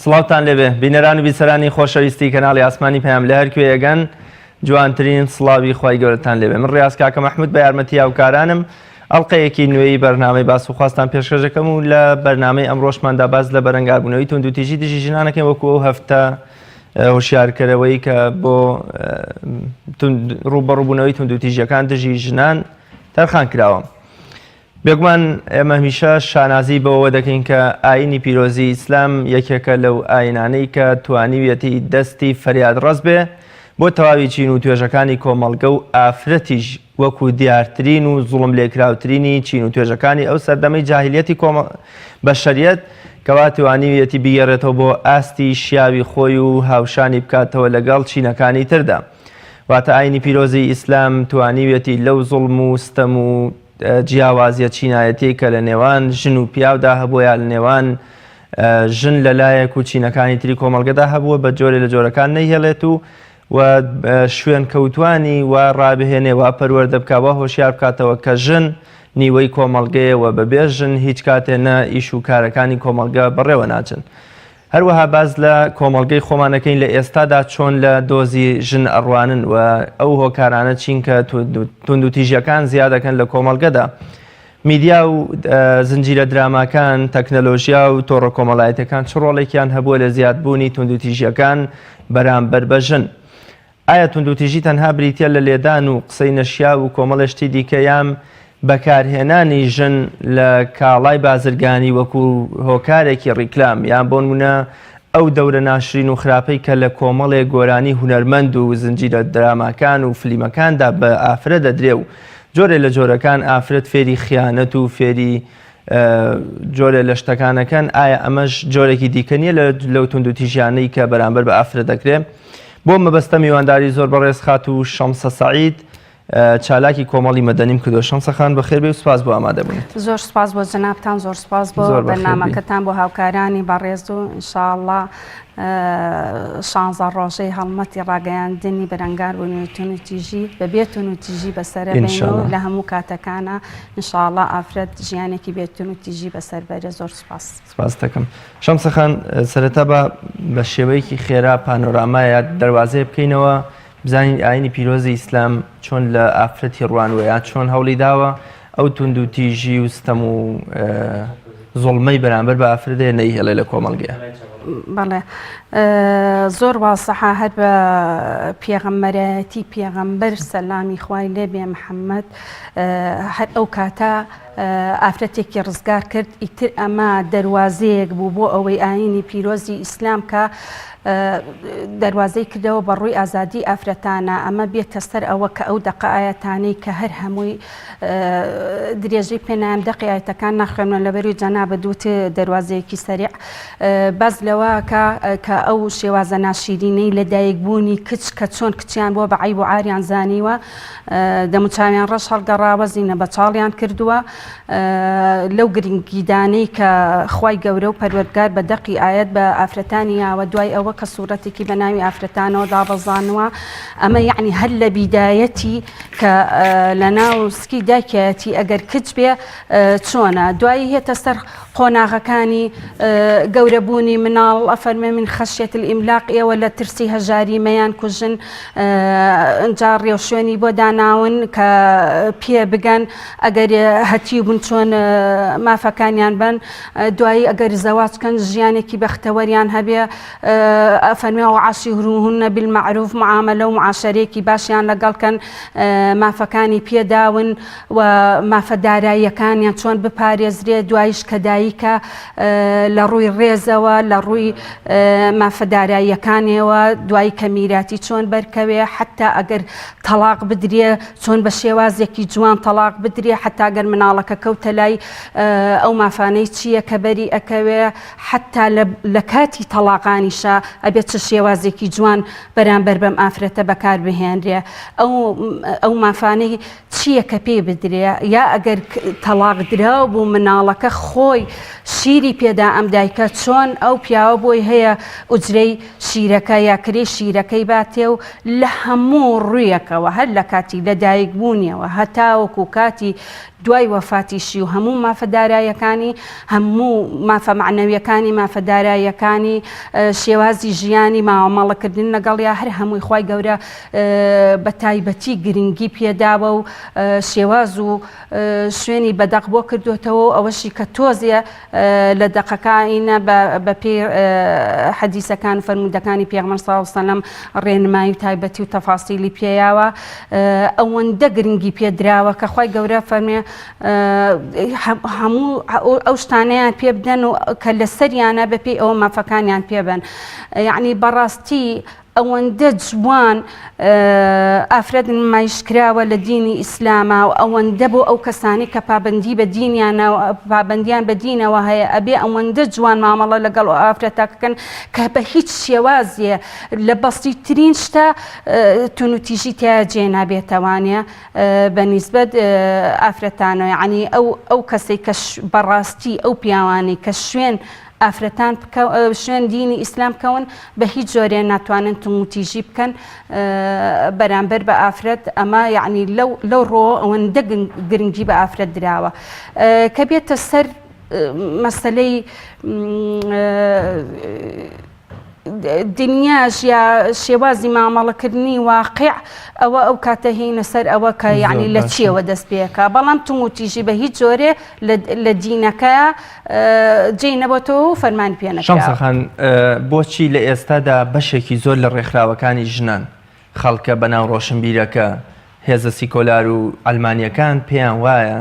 سڵاوتان لێبێ بینەران و بیسەرانی خۆشەویستی کەناڵی ئاسمانی پەیام لە هەرکوێیەگەن جوانترین سڵاوی خوای گەورەتان لێبێ من ڕیاز کاکە مەحمود بە یارمەتی هاوکارانم ئەڵلقەیەکی نوێی بەرنامەی باس و خواستان پێشکەش دەکەم و لە بەرنامەی ئەمڕۆشماندا باس لە بەرەنگاربوونەوەی توندوتیژی دژی ژنانەکەین وەکو ئەو هەفتە هۆشیارکەرەوەی کە بۆ ڕووبەڕووبوونەوەی توندوتیژیەکان دژی ژنان تەرخان کراوە. بێگومان ئێمە هەمیشە شانازی بەوەوە دەکەین کە ئایینی پیرۆزی ئیسلام یەکێکە لەو ئایینانەی کە توانیویەتی دەستی فەریادڕەس بێ بۆ تەواوی چین و توێژەکانی کۆمەڵگە و ئافرەتیش وەکو دیارترین و زوڵملێکراوترینی چین و توێژەکانی ئەو سەردەمەی جاهیلیەتی کۆمە بەشەریەت کەوا توانیویەتی بیگەڕێتەوە بۆ ئاستی شیاوی خۆی و هاوشانی بکاتەوە لەگەڵ چینەکانی تردا. واتە ئاینی پیرۆزی ئیسلام توانیویەتی لەو زوڵم و ستەم و جیاوازیە چینایەتیەی کە لە نێوان ژن و پیاودا هەبووە یا لە نێوان ژن لە لایەک و چینەکانی تری کۆمەڵگەدا هەبووە بە جۆرێ لە جۆرەکان نەیهێڵێت و و شوێن کەوتوانی و ڕابهێنێ و پەروەردە بکا و هۆشیار بکاتەوە کە ژن نیوەی کۆمەڵگەیە و بەبێ ژن هیچ کاتێ نە ئیش و کارەکانی کۆمەڵگە بەڕێوە ناچن. هەروەها باس لە کۆمەڵگەی خۆمان ئەکەین لە ئێستادا چۆن لە دۆزی ژن ئەڕوانن و ئەو هۆکارانە چین کە توندوتیژیەکان زیاد دەکەن لە کۆمەڵگەدا. میدیا و زنجیرە دراماکان، تەکنەلۆژیا و تۆڕە کۆمەڵایەتیەکان چ ڕۆڵێکیان هەبووە لە زیادبوونی توندوتیژیەکان بەرامبەر بە ژن؟ ئایا توندوتیژی تەنها بریتیە لە لێدان و قسەی نەشیاو و کۆمەڵێ شتی دیکە یان بەکارهێنانی ژن لە کاڵای بازرگانی وەکو هۆکارێکی ڕیکلام یان بۆنمونە ئەو دەورە ناشرین و خراپەی کە لە کۆمەڵێ گۆرانی هونەرمەند و زنجیرە دراماکان و فلیمەکاندا بە ئافرەت دەدرێ و جۆرێ لە جۆرەکان ئافرەت فێری خیانەت و فێری جۆرێ لە شتەکانەکەن ئایا ئەمەش جۆرێکی دیکە نییە لە لەو توندوتیژیانەی کە بەرامبەر بە ئافرەت دەکرێ بۆ مەبەستە میوانداری زۆر بەڕێز خاتوو شەمسە سەعید چالاکی کۆمەڵی مەدەنیم کردووە شەمسە خان بەخێر بێ و سپاس بۆ ئامادەبوونت. زۆر سپاس بۆ جەنابتان زۆر سپاس بۆ بەرنامەکەتان بۆ هاوکارانی بەڕێز و ئینشاءاللە شانزە ڕۆژەی هەڵمەتی ڕاگەیاندنی بەرەنگاربوونەوەی توندوتیژی بەبێ توندوتیژی بەسەرە بین و لە هەموو کاتەکانە ئینشاءاللە ئافرەت ژیانێکی بێ توندوتیژی بەسەر بەرێ زۆر سپاس. سپاست دەکەم. شەمسە خان سەرەتا با بە شێوەیەکی خێرا پانۆراما یا دەروازەیە بکەینەوە بزانین ئاینی پیرۆزی ئیسلام چۆن لە ئافرەتی ڕوانوە یا چۆن هەوڵی داوە ئەو توندوتیژی و ستەم و زوڵمەی بەرامبەر بە ئافرەت هەیە نەیهێڵێ لە کۆمەڵگەیە. بەڵێ زۆر وازحە هەر بە پێغەمبەرایەتی پێغەمبەر سەلامی خوای لێبێ محەممەد هەر ئەو کاتە ئافرەتێکی ڕزگار کرد ئیتر ئەمە دەروازەیەک بوو بۆ ئەوەی ئاینی پیرۆزی ئیسلام کە دەروازەی کردەوە بە ڕووی ئازادی ئافرەتانە ئەمە بێتە سەر ئەوە کە ئەو دەقە ئاەتانەی کە هەر هەمووی درێژەی پێ نایەم دەقی ئایەتەکان ناخوێنمەوە لەبەروی جەنابت وت دەروازەیەکی سەریع باس لەوە کە کە ئەو شێوازە ناشیرینەی لەدایک بوونی کچ کە چۆن کچیان بووە بە عەیب و عاریان زانیوە دەموچاویان ڕەش هەڵگەڕاوە زینە بەچاڵیان کردووە لەو گرنگیدانەی کە خوای گەورە و پەروەردگار بە دەقی ئایەت بە ئافرەتانی یاوە دوای ئەوە کە سوورەتێکی بە ناوی ئافرەتانەوە دابەزانووە ئەمە یعنی هەر لە بیدایەتی کە لەناو سکی دایکایەتی ئەگەر کچ بێ چۆنە دوایی هێتە سەر قۆناغەکانی گەورەبوونی مناڵ ئەفەرمێ من خەشیەت الئیملاق ئێوە لە ترسی هەژاری مەیان کوژن ئەجا ڕێوشوێنی بۆ داناون کە پێ بگەن ئەگەر هەتیو بوون چۆن مافەکانیان بن دوایی ئەگەر زەواج کەن ژیانێکی بەختەوەریان هەبێ ئەفەرمێ وعاشروهن بالمعروف معاملە و معاشەرەیەکی باشیان لەگەڵ کەن مافەکانی پێداون و مافە داراییەکانیان چۆن بپارێزرێ دوایش کە دایکە لە ڕووی ڕێزەوە لە ڕووی مافە داراییەکانیەوە دوایی کە میراتی چۆن بەرکەوێ حتا ئەگەر تەلاق بدرێ چۆن بە شێوازێکی جوان تەلاق بدرێ حتا گەر مناڵەکە کەوتە لای ئەو مافانەی چییە کە بەری ئەکەوێ حەتتا لە لە کاتی تەڵاقانیشا ئەبێ چ شێوازێکی جوان بەرامبەر بەم ئافرەتە بەکار بهێنرێ ئەو ئەو مافانەی چییە کە پێی بدرێ یا ئەگەر تەڵاق دراو بوو مناڵەکە خۆی شیری پێدا ئەم دایکە چۆن ئەو پیاوە بۆی هەیە ئوجرەی شیرەکە یا کرێی شیرەکەی باتێ و لە هەموو ڕوویەکەوە هەر لە کاتی لەدایک بوونیەوە هەتاوەکو کاتی. دوای وەفاتیشی و هەموو مافە دارایەکانی، هەموو مافە مەعنەویەکانی، مافە داراییەکانی، شێوازی ژیانی، مامەڵەکردن لەگەڵیا هەر هەمووی خوای گەورە بە تایبەتی گرنگی پێداوە و شێواز و شوێنی بە دەق بۆ کردوێتەوە و ئەوەشی کە تۆزێ لە دەقەکانە بە پێی حەدیسەکان و فەرموودەکانی پێغەمبەر صلی اللە علیه وسلم ڕێنمایی و تایبەتی و تەفاسیلی پێیاوە ئەوەندە گرنگی پێدراوە کە خوای گەورە فەرمێ هەموو ئەو شتانەیان پێ بدەن و کە لەسەریانە بەپێی ئەوە مافەکانیان پێبن یعنی بەڕاستی ئەوەندە جوان ئافرەت نمایش کراوە لە دینی ئیسلاما و ئەوەندە بۆ ئەو کەسانی کە پابندی بە دینیانە پابندیان بە دینەوە هەیە ئەبێ ئەوەندە جوان مامەڵە لەگەڵ ئافرەتە بکەن کە بە هیچ شێوازیە لە بەسیترین شتە تونوتیژی تیا جێ نابێتەوانە بە نیسبەت ئافرەتانەوە یعنی ئەو ئەو کەسێک کە بەڕاستی ئەو پیاوانەی کە شوێن ئافرەتان شوێن دینی ئیسلام بکەون بە هیچ جۆرێ ناتوانن توندوتیژی بکەن بەرامبەر بە ئافرەت ئەمە یعنی لەو لەو ڕۆ ئەوەندە گرنگی بە ئافرەت دراوە کە بێتە سەر مەسلەی دنیاش یا شێوازی مامەڵەکردنی واقع ئەوە ئەو کاتە هینە سەر ئەوە کە یعنی لە چیەوە دەست پێەکە بەڵام توندوتیژی بە هیچ جۆرێ لە دینەکە جێی نەبەتەوە و فەرمانی پێ نەکراوە. شەمسە خان بۆچی لە ئێستادا بەشێکی زۆر لە ڕێکخراوەکانی ژنان، خەڵکە بەناو ڕۆشنبیرەکە، هێزە سیکۆلار و عەلمانییەکان پێیان وایە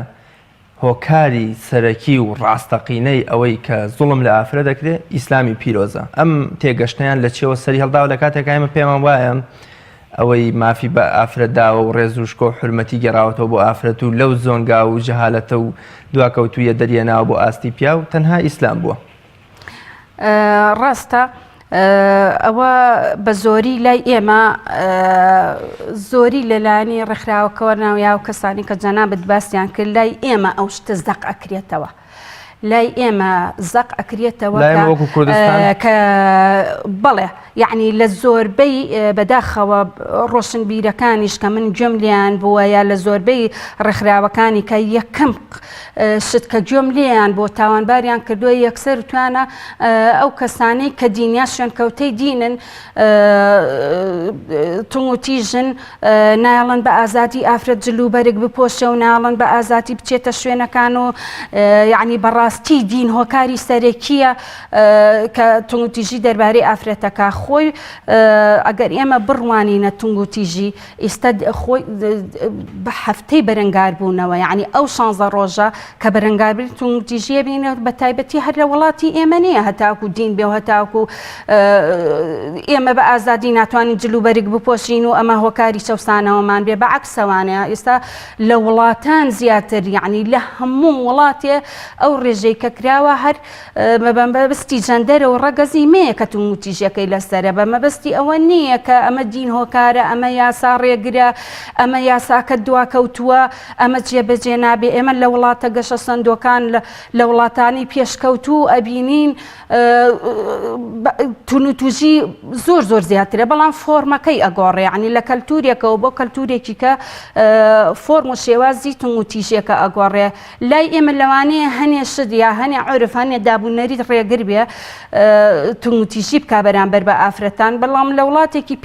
هۆکاری سەرەکی و ڕاستەقینەی ئەوەی کە زوڵم لە ئافرەت دەکرێ ئیسلامی پیرۆزە؟ ئەم تێگەشتنەیان لە چیەوە سەری هەڵداوە لە کاتێکا ئێمە پێمان وایە ئەوەی مافی بە ئافرەت داوە و ڕێز و شکۆ و حورمەتی گێڕاوەتەوە بۆ ئافرەت و لەو زۆنگاو و جەهالەتە و دواکەوتوویە دەریێناوە بۆ ئاستی پیاو تەنها ئیسلام بووە. ڕاستە ئەوە بە زۆری لای ئێمە زۆری لەلایەنی ڕێکخراوەکەوە ناویا و کەسانی کە جەنابت باسیان کرد لای ئێمە ئەو شتە زەق ئەکرێتەوە. لای ئێمە زەق ئەکرێتەوە کە بەڵێ یعنی لە زۆربەی بەداخەوە ڕۆشنبیرەکانیش کە من گوێم لیان بووە یا لە زۆربەی ڕێکخراوەکانی کە یەکەم شت کە گوێم لێیان بۆ تاوانباریان کردووە یەکسەر توانە ئەو کەسانەی کە دینیا شوێنکەوتەی دینن توندوتیژن نایەڵن بە ئازادی ئافرەت جل و بەرگ بپۆشێ و ناڵن بە ئازادی بچێتە شوێنەکان و یعنی بەڕاستی دین هۆکاری سەرەکیە کە توندوتیژی دەربارەی ئافرەتەکە خۆی ئەگەر ئێمە بڕوانینە توندوتیژی ئیستا خۆی بە هەفتەی بەرەنگاربوونەوە یعنی ئەو شانزە ڕۆژە کە بەرەنگاربوونی توندوتیژیە بینێت بە تایبەتی هەر لە وڵاتی ئێمە نییە هەتاکو دین بێ و هەتاکو ئێمە بە ئازادی ناتوانین جل و بەرگ بپۆشین و ئەمە هۆکاری چەوسانەوەمان بێ بە عەکسەوانەیە ئێستا لە وڵاتان زیاتر یعنی لە هەموو وڵاتێ ئەو ڕێژەی کە کراوە هەر بە مەبەستی جەندەرە و ڕەگەزی مێیە کە توندوتیژیەکەی لەسەرە بە مەبەستی ئەوە نییە کە ئەمە دین هۆکارە ئەمە یاسا ڕێگرە ئەمە یاساکە دواکەوتووە ئەمە جێبەجێ نابێ ئێمە لە وڵاتە گەشەسەندووەکان لە وڵاتانی پێشکەوتوو ئەبینین توندوتیژی زۆر زۆر زیاترە بەڵام فۆرمەکەی ئەگۆڕێ یعنی لە کەلتورێکەوە بۆ کەلتورێکی کە فۆرم و شێوازی توندوتیژیەکە ئەگۆڕێ لای ئێمە لەوانەیە هەنێ شت یا هەنێ عورف هەنێ داب و نەریت ڕێگر بێ توندوتیژی بکا بەرامبەر بە ئافرەتان بەڵام لە وڵاتێکی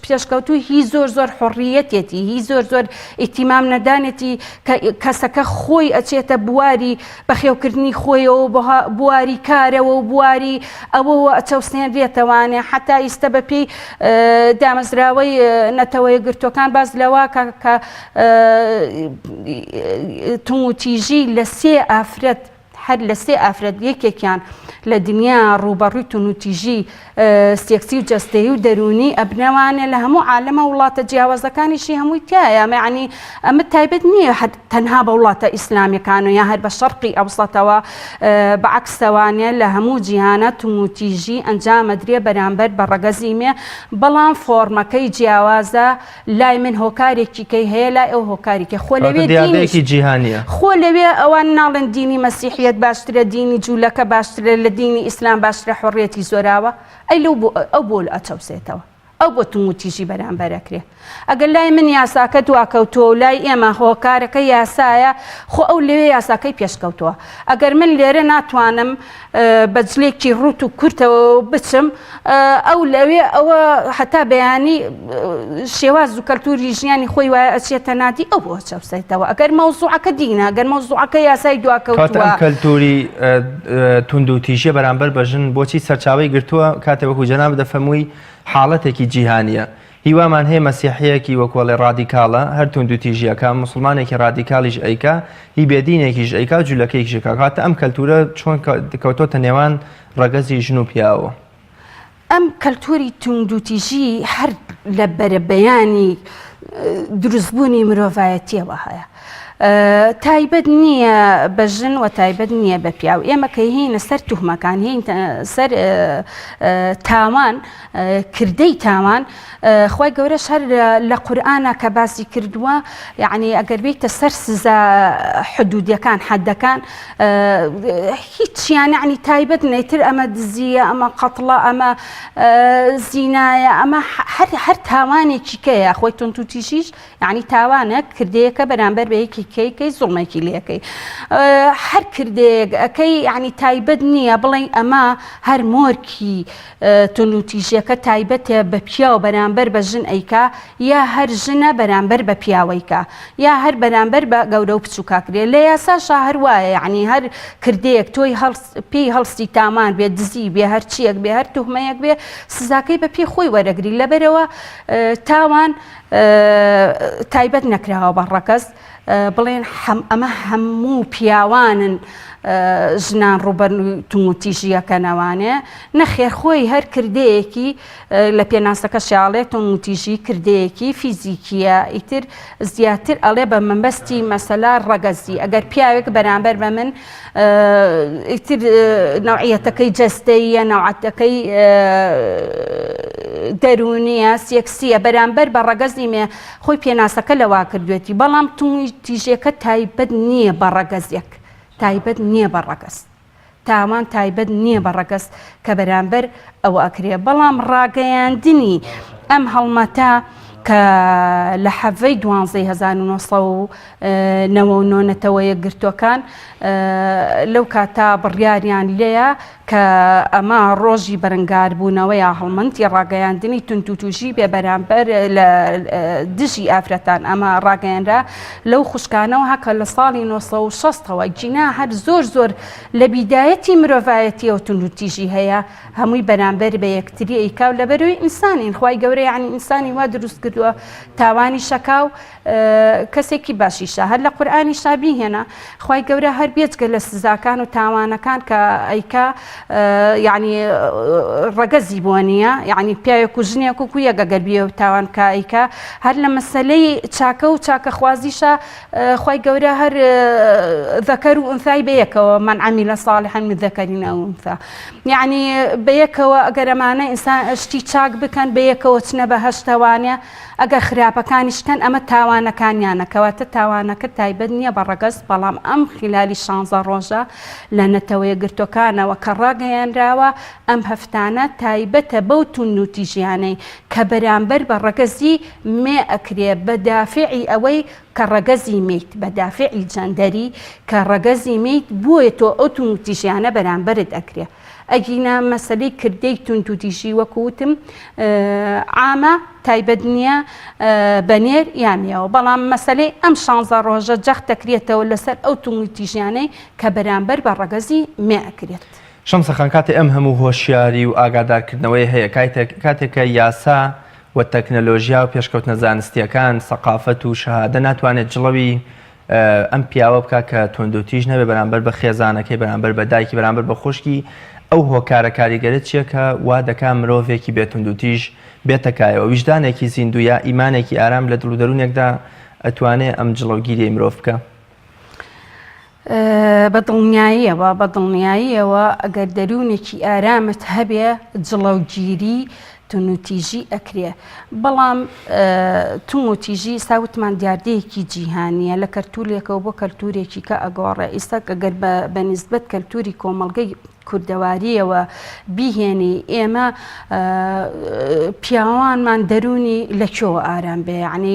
پێشکەوتوو هی زۆر زۆر حڕیەتێتی هی زۆر زۆر ئیتیمام نەدانێتی کە کەسەکە خۆی ئەچێتە بواری بەخێوکردنی خۆیەوە بواری کارەوە و بواری ئەوەوە ئەچەوسێنرێتەوانێ حتا ئیستە بە پێی دامەزراوەی نەتەوەیەکگرتووەکان باس لەوە کە توندوتیژی لە سێ ئافرەت هەر لە سێ ئافرەت یەکێکیان لە دنیا ڕووبەڕووی توندوتیژی سێکسی و جەستەیی و دەروونی ئەبنەوانێ لە هەموو عالەمە وڵاتە جیاوازەکانیشی هەمووی تایە ئەمە یعنی ئەمە تایبەت نییە هەر تەنها بە وڵاتە ئیسلامیەکان و یا هەر بە شەرقی ئەوسەتەوە بە عەکسەوانێ لە هەموو جیهانە توندوتیژی ئەنجامەدرێ بەرامبەر بە ڕەگەزی مێ بەڵام فۆرمەکەی جیاوازە لای من هۆکارێکی کەی هەیە لای ئەو هۆکاریکە خۆ لەوێ دیاردەیەکی جیهانیە. خۆ لەوێ ئەوان ناڵێن دینی مەسیحیەت باشترە دینی جولەکە باشترە لە دینی ئیسلام باشترە حڕیەتی زۆراوە ئەی لەو بۆ ئەو بۆ ئەچەوسێتەوە. ئەو بۆ توندوتیژی بەرامبەر ئەکرێ. ئەگەر لای من یاساکە دواکەوتووە و لای ئێمە هۆکارەکە یاسایە، خۆ ئەو لەوێ یاساکەی پێشکەوتووە. ئەگەر من لێرە ناتوانم بە جلێکی ڕووت و کورتەوە بچم، ئەو لەوێ ئەوە هەتا بەیانی شێواز و کەلتوری ژیانی خۆی وایە ئەچێتە نادی ئەو بۆ ئەچەوسێتەوە. ئەگەر مەوزوعەکە دینە، ئەگەر مەوزوعەکە یاسای کەواتە دواکەوتووە. ئەم کەلتوری توندوتیژیە بەرامبەر بە ژن بۆچی سەرچاوەی گرتووە؟ کاتێ وەکو جەنابت دەفەرمووی حاڵەتێکی جیهانیە. هیوامان هەیە مەسیحیەکی وەکو ئەڵێ ڕادیکاڵە هەر توندوتیژی ئەکا موسڵمانێکی ڕادیکاڵیش ئەیکا هی بێدینێکیش ئەیکا و جولەکەیکیش ئەکا کەواتە ئەم کەلتورە چۆن کەوتۆتە نێوان ڕەگەزی ژن و پیاوەوە؟ ئەم کەلتوری توندوتیژی هەر لە بەرەبەیانی دروستبوونی مرۆڤایەتیەوە هەیە. تایبەت نییە بە ژن و تایبەت نییە بە پیاو ئێمە کە هینە سەر توهمەکان هین سەر تاوان کردەی تاوان خوای گەورەش هەر لە قورئانا کە باسی کردووە یعنی ئەگەر بیتە سەر سزا حدودیەکان حەدەکان هیچیان یعنی تایبەت نەیتر ئەمە دزیە ئەمە قەتڵە ئەمە زینایە ئەمە هەر هەر تاوانێکی کەیە خۆی توندوتیژیش یعنی تاوانە کردەیەکە بەرامبەر بە یەکی کەیکەی زوڵمێکی لەکەی هەر کردەیەک ئەەکەی یعنی تایبەت نییە بڵێ ئەمە هەر مۆرکی توندوتیژیەکە تایبەتە بە پیاو بەرامبەر بە ژن ئەیکا یا هەر ژنە بەرامبەر بە پیاوەیکا یا هەر بەرامبەر بە گەورە و بچووکا کرێ لە یاساشا هەر وایە یعنی هەر کردەیەک تۆی هەڵس پێی هەڵسی تامان بێ دزی بێ هەرچیەک بێ هەر توهمەیەک بێ سزاکەی بە پێی خۆی وەرەگری لەبەرەوە تاوان تایبەت نەکراوە بە ڕەگەز بڵێن ئەمە هەموو پیاوانن ژنان ڕووبەر توندوتیژیەکەنەوانێ نەخێر خۆی هەر کردەیەکی لە پێناسەکە شاڵێ توندوتیژی کردەیەکی فیزیکیە ئیتر زیاتر ئەڵێ بە مەبەستی مەسەلا ڕەگەزی ئەگەر پیاوێک بەرامبەر بە من ئیتر نەوعیەتەکەی جەستەییە نەوعەتەکەی دەروونیە سێکسیە بەرامبەر بە ڕەگەزی مێ خۆی پێناسەکە لەوا کردوێتی بەڵام توندی تیژێکە تایبەت نییە بە ڕەگەزێک تایبەت نییە بە ڕەگەز تاوان تایبەت نییە بە ڕەگەز کە بەرامبەر ئەوە ئەکرێ بەڵام ڕاگەیاندنی ئەم هەڵمەتە کە لە حەڤەی دوانزەی 1999 نەتەوە یەکگرتووەکان لەو کاتە بڕیاریان لێیە کە ئەمە ڕۆژی بەرەنگاربوونەوە یا هەڵمەتی ڕاگەیاندنی توندوتیژی بێ بەرامبەر لە دژی ئافرەتان ئەمە ڕاگەیەنرا لەو خوشکانەوە هەکە لە ساڵی 1960ەوە گینا هەر زۆر زۆر لە بیدایەتی مرۆڤایەتیەوە توندوتیژی هەیە هەمووی بەرامبەر بە یەکتری ئەیکا و لەبەرەوەی ئینسانین خوای گەورە یعنی ئینسانی وا دروست کردووە تاوانی شەکا و کەسێکی باشیشە هەر لە قورئانیشا بیهێنە خوای گەورە هەر بێجگە لە سزاکان و تاوانەکان کە ئەیکا یعنی ڕەگەزی بۆ نییە یعنی پیاوێک و ژنێک و یەک ئەگەر بێ و تاوان کا ئەیکا هەر لە مەسەلەی چاکە و چاکەخوازیشە خوای گەورە هەر ذەکەر و ئونثای بەیەکەوە من عمل صالحا من ذکر او انثى یعنی بەیەکەوە ئەگەر ئەمانە ئینسان شتی چاک بکەن بەیەکەوە چنە بەهەشتەوانە ئەگەر خراپەکانیش کەن ئەمە تاوانەکانیانە کەواتە تاوانەکە تایبەت نییە بە ڕەگەز بەڵام ئەم خیلالی شانزە ڕۆژە لە نەتەوەیەکگرتوەکانەوە کە ڕاگەیەنراوە ئەم هەفتانە تایبەتە بەو توندوتیژیانەی کە بەرامبەر بە ڕەگەزی مێ ئەکرێ بە دافعی ئەوەی کە ڕەگەزی مێیت بە دافعی جەندەری کە ڕەگەزی مێیت بۆیە تۆ ئەو توندوتیژیانە بەرامبەرت ئەکرێ ئەگینا مەسەلەی کردەی توندوتیژی وەکو وتم عامە تایبەت نییە بە نێر یا مێوە بەڵام مەسەلەی ئەم شانزە ڕۆژە جەخت دەکرێتەوە لەسەر ئەو توندوتیژیانەی کە بەرامبەر بە ڕەگەزی مێ ئەکرێت. شەمسە خان کاتێ ئەم هەموو هۆشیاری و ئاگادارکردنەوەی هەیە کاتێک کە یاسا و تەکنەلۆژیا و پێشکەوتنە زانستیەکان سەقافەت و شەهادە ناتوانێت جڵەوی ئەم پیاوە بکا کە توندوتیژ نەبێ بەرامبەر بە خێزانەکەی بەرامبەر بە دایکی بەرامبەر بە خوشکی ئەو هۆکارە کاریگەرە چیە کە وا دەکا مرۆڤێکی بێ توندوتیژ بێتە کایەوە ویژدانێکی زیندوو یا ئیمانێکی ئارام لە دڵ و دەروونێکدا ئەتوانێ ئەم جڵەوگیریەی مرۆڤ بکا؟ بە دڵنیاییەوە بە دڵنیاییەوە ئەگەر دەروونێکی ئارامت هەبێ جڵەوگیری تونوتیژی ئەکرێ بەڵام تونوتیژی ئیستا وتمان دیاردەیەکی جیهانیە لە کەلتورێکەوە بۆ کەلتورێکی کە ئەگۆڕێ ئیستا گەر بە نیسبەت کەلتوری کۆمەڵگەی. کوردەوارییەوە بیهێنی ئێمە پیاوانمان دەروونی لە کوێوە ئارام بێ یعنی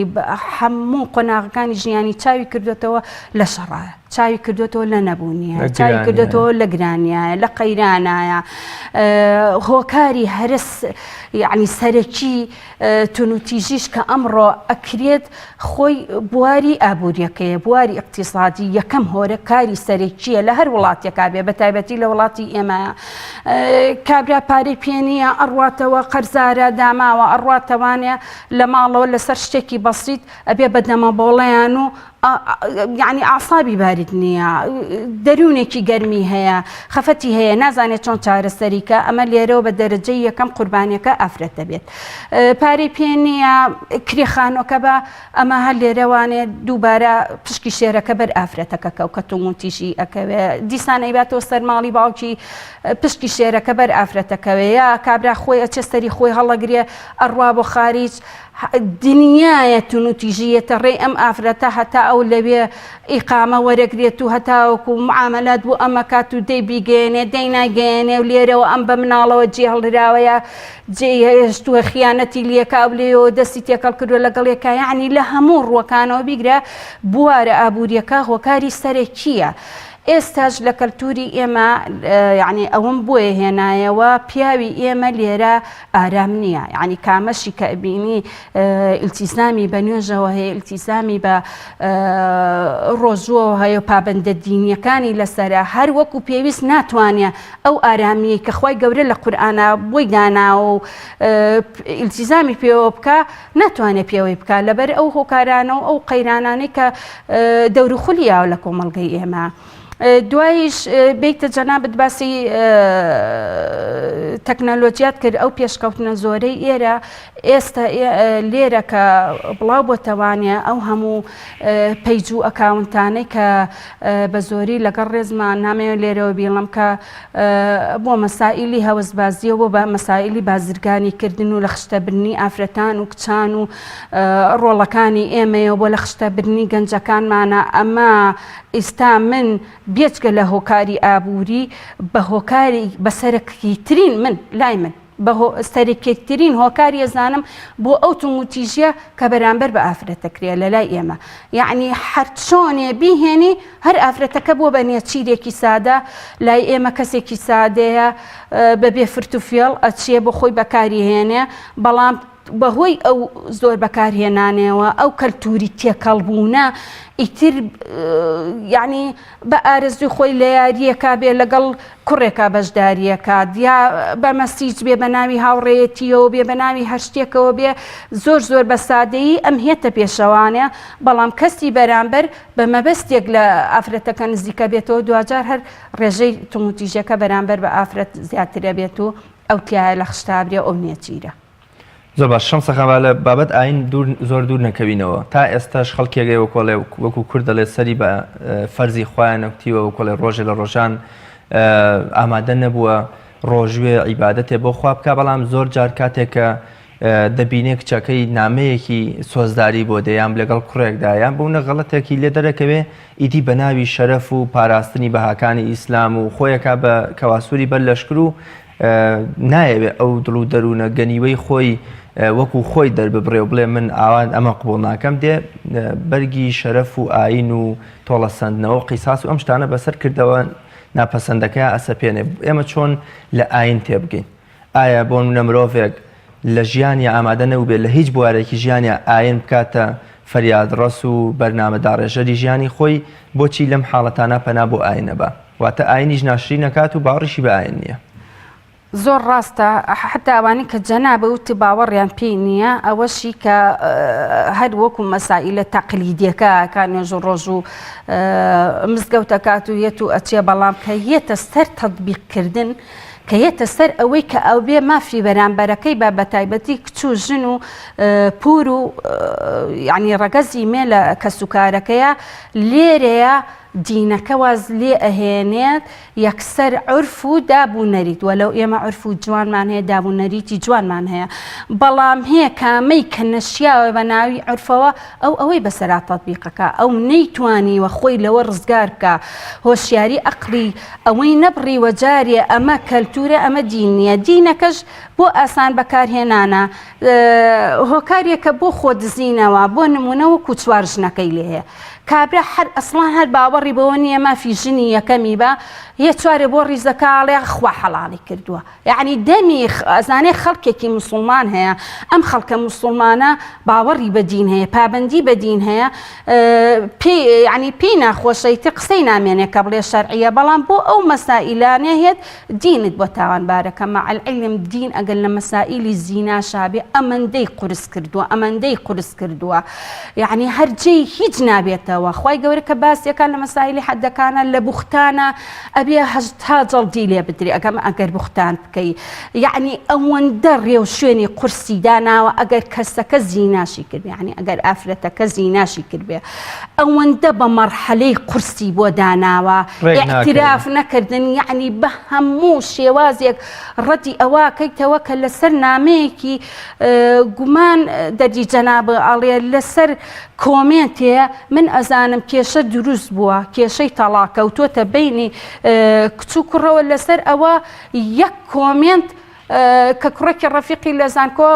هەموو قۆناغەکانی ژیانی چاوی کردوێتەوە لە شەڕایە چاوی کردوێتەوە لە نەبوونیە چاوی کردوێتەوە لە گرانیایە لە قەیرانایە هۆکاری هەرس یعنی سەرەکی تونوتیژیش کە ئەمڕۆ ئەکرێت خۆی بواری ئابووریەکەیە، بواری ئیقتیسادی یەکەم هۆرە کاری سەرەکییە لە هەر وڵاتێکا بێ بە تایبەتی لە وڵاتی ئێمە کابرا پارەی پێ نییە ئەڕواتەوە قەرزارە داماوە ئەڕواتەوانێ لە ماڵەوە لەسەر شتێکی بەسیت ئەبێ بە دەمەبۆڵەیان و یعنی ئاسابی بارد نییە دەروونێکی گەرمی هەیە خەفەتی هەیە نازانێت چۆن چارەسەریکە ئەمە لێرەوە بە دەرەجەی یەکەم قوربانیەکە ئافرەت دەبێت پارەی پێ نییە کرێ خانوەکە بە ئەمە هەر لێرەوانێ دووبارە پشکی شێرەکە بەر ئافرەتەکە کەو کە توموتیژی ئەکەوێ دیسان ئەیباتەوە سەر ماڵی باوکی پشکی شێرەکە بەر ئافرەتەکەوێ یا کابرا خۆی ئەچێ سەری خۆی هەڵەگرێ ئەڕوا بۆ خاریج دنیایە تونوتیژی یەتە ڕێی ئەم ئافرەتە هەتا ئەو لەوێ ئیقامە وەرەگرێت و هەتاوەکو معامەلات بۆ ئەمەکات و دەی بیگەیەنێ دەی نایگەیەنێ و لێرەوە ئەم بە مناڵەوە جێهڵراوە یا جێی هێشتووە خیانەتی لێکا و لێیەوە دەستی تێکەڵ کردووە لەگەڵ یەکا یەعنی لە هەموو ڕووەکانەوە بیگرە بوارە ئابووریەکە هۆکاری سەرەکییە ئێستاش لە کەلتوری ئێمە یعنی ئەوەم بۆیە هێنایەوە پیاوی ئێمە لێرە ئارام نییە یعنی کامەشی کە ئەبینی ئیلتیزامی بە نوێژەوە هەیە ئیلتیزامی بە ڕۆژووەوە هەیە و پابەندە دینیەکانی لەسەرە هەر وەکو پێویست ناتوانێ ئەو ئارامیەی کە خوای گەورە لە قورئانا بۆی داناوە و ئیلتیزامی پێوە بکا ناتوانێ پێوەی بکا لەبەر ئەو هۆکارانە و ئەو قەیرانانەی کە دەوروخولی یاوە لە کۆمەڵگەی ئێمە. دوایش بیتە جەنابت باسی تەکنەلۆجیات کرد ئەو پێشکەوتنە زۆرەی ئێرە ئێستا لێرە کە بڵاو بۆتەوانە ئەو هەموو page و account انەی کە بە زۆری لەگەڵ ڕێزمان نامەوێت لێرەوە بیڵم کە بۆ مەسائیلی هەوەسبازیەوە بۆ بە مەسائیلی بازرگانی کردن و لە خشتەبردنی ئافرەتان و کچان و ڕۆڵەکانی ئێمەیە بۆ لە خشتەبردنی گەنجەکانمانە ئەمە ئیستا من بێجگە لە هۆکاری ئابووری بە هۆکاری بە سەرەکیترین من لای من بە سەرەکیترین هۆکاری ئەزانم بۆ ئەو توندوتیژیە کە بەرامبەر بە ئافرەت دەکرێت لە لای ئێمە یعنی هەرچۆنێ بیهێنی هەر ئافرەتەکە بووە بە نێچیرێکی سادە لای ئێمە کەسێکی سادەیە بە بێ فرت و فێڵ ئەچێ بۆ خۆی بەکاری هێنێ بەڵام بەهۆی ئەو زۆر بەکارهێنانەوە ئەو کەلتوری تێکەڵبوونە ئیتر یعنی بە ئارەزوی خۆی لە یاریەکا بێ لەگەڵ کوڕێکا بەشداریەکات یا بە message بێ بە ناوی هاوڕێیەتیەوە بێ بە ناوی هەر شتێکەوە بێ زۆر زۆر بە سادەیی ئەم هێتە پێشەوانە بەڵام کەسی بەرامبەر بە مەبەستێک لە ئافرەتەکە نزیکە بێتەوە دواجار هەر ڕێژەی توندوتیژەکە بەرامبەر بە ئافرەت زیاترە بێت و ئەو تایە لە خشتابرێ ئەو نێچیرە. زۆر باش شەمسە خان با لە بابەت ئاین دوور زۆر دوور نەکەوینەوە تا ئێستاش خەڵکێک هەیە وەکۆڵێ وەکو کورد دەڵێ سەری بە فەرزی خوایان نەکوتیوە وەکۆڵێ ڕۆژێ لە ڕۆژان ئامادە نەبووە ڕۆژوێ عیبادەتێ بۆ خوا بکا بەڵام زۆر جار کاتێک کە دەبینێ کچەکەی نامەیەکی سۆزداری بۆ دێ یان لەگەڵ کوڕێکدا یان بوونە غەڵەتێکی لێ دەرەکەوێ ئیدی بە ناوی شەرەف و پاراستنی بەهاکانی ئیسلام و خۆیەکا بە کەواسووری بەر لەشکر و نایەوێ ئەو دڵ و دەروونە گەنیوەی خۆی وەکو خۆی دەرببڕێ و بڵێ من ئاوان ئەمە قبوڵ ناکەم دێ بەرگی شەرەف و ئاین و تۆڵەسەندنەوە و قیساس و ئەم شتانە بەسەر کردەوە ناپەسەندەکەیا ئەسەپێنێ ئێمە چۆن لە ئاین تێبگەین ئایا بۆ نمونە مرۆڤێک لە ژیانیا ئامادە نەبووبێت لە هیچ بوارێکی ژیانیا ئاین بکاتە فەریادڕەس و بەرنامەداڕێژەری ژیانی خۆی بۆچی لەم حاڵەتانە پەنا بۆ ئاین ئەبا؟ واتە ئاینیش ناشرین ئەکات و باوەڕیشی بە ئاین نییە. زۆر ڕاستە حەتا ئەوانەی کە جەنابت وتی باوەڕیان پێی نییە ئەوەشی کە هەر وەکو مەسائیلە تەقلیدیەکە کە نوێژ و ڕۆژ و مزگەوت ئەکات و یەت و ئەچێ بەڵام کە یەتە سەر تەتبیق کردن کە یەتە سەر ئەوەی کە ئەوبێ مافی بەرامبەرەکەی بە بەتایبەتی کچ و ژن و پور و یعنی ڕەگەزی مێ لە کەسوکارەکەیە لێرەیە. دینەکە واز لێ ئەهێنێت یەکسەر عورف و داب و نەریت وەلەو ئێمە عورف و جوانمان هەیە داب و نەریتی جوانمان هەیە بەڵام هەیە کامەی کە نەشیاوە بە ناوی عورفەوە ئەو ئەوەی بەسەرا تەتبیقەکە ئەو نەیتوانیوە خۆی لەوە ڕزگار بکا هۆشیاری ئەقڵی ئەوەی نەبڕیوە جارێ ئەمە کەلتورە ئەمە دین نییە دینەکەش بۆ ئاسان بەکارهێنانە هۆکارێکە بۆ خۆدزینەوە بۆ نمونە وەکو چوار ژنەکەی لێ کابرا هەر ئەسڵان هەر باوەڕی بەوە نییە مافی ژنی یەکەمی بە یە چوارێ بۆ ڕیزەکە ئەڵێ خوا حەڵاڵی کردووە یعنی دەمی ئەزانێ خەڵکێکی مسوڵمان هەیە ئەم خەڵکە مسوڵمانە باوەڕی بە دین هەیە پابندی بە دین هەیە پێی یعنی پێی ناخۆشەی تر قسەی نامێنێ کە بڵێ شەرعیە بەڵام بۆ ئەو مەسائیلانە هێت دینت بۆ تاوانبارەکە مع العلم دین ئەگەر لە مەسائیلی زیناشا بێ ئەمەندەی قورس کردووە ئەمەندەی قورس کردووە یعنی هەر جێی هیچ نابێتەوە خوای گەورە کە باسیەکان لە مەسائیلی حەدەکانە لە بوختانە ئەبێ 80 جەڵدی لێ بدرێ ئەگەم ئەگەر بوختان بکەی یعنی ئەوەندە ڕێوشوێنی قورسی داناوە ئەگەر کەسەکە زیناشی کردبێ یعنی ئەگەر ئافرەتەکە زیناشی کردبێ ئەوەندە بە مەرحەلەی قورسی بۆ داناوە ئیعتراف نەکردن یعنی بە هەموو شێوازێک ڕەتی ئەوە کەیتەوە کە لەسەر نامەیەکی گومان دەردی جەناب ئەڵێ لەسەر کۆمێنتێ من ئەزانم کێشە دروست بووە کێشەی تەڵاق کەوتۆتە بینی کچ و کوڕەوە لەسەر ئەوە یەک کۆمێنت کە کوڕێکی ڕەفیقی لە زانکۆ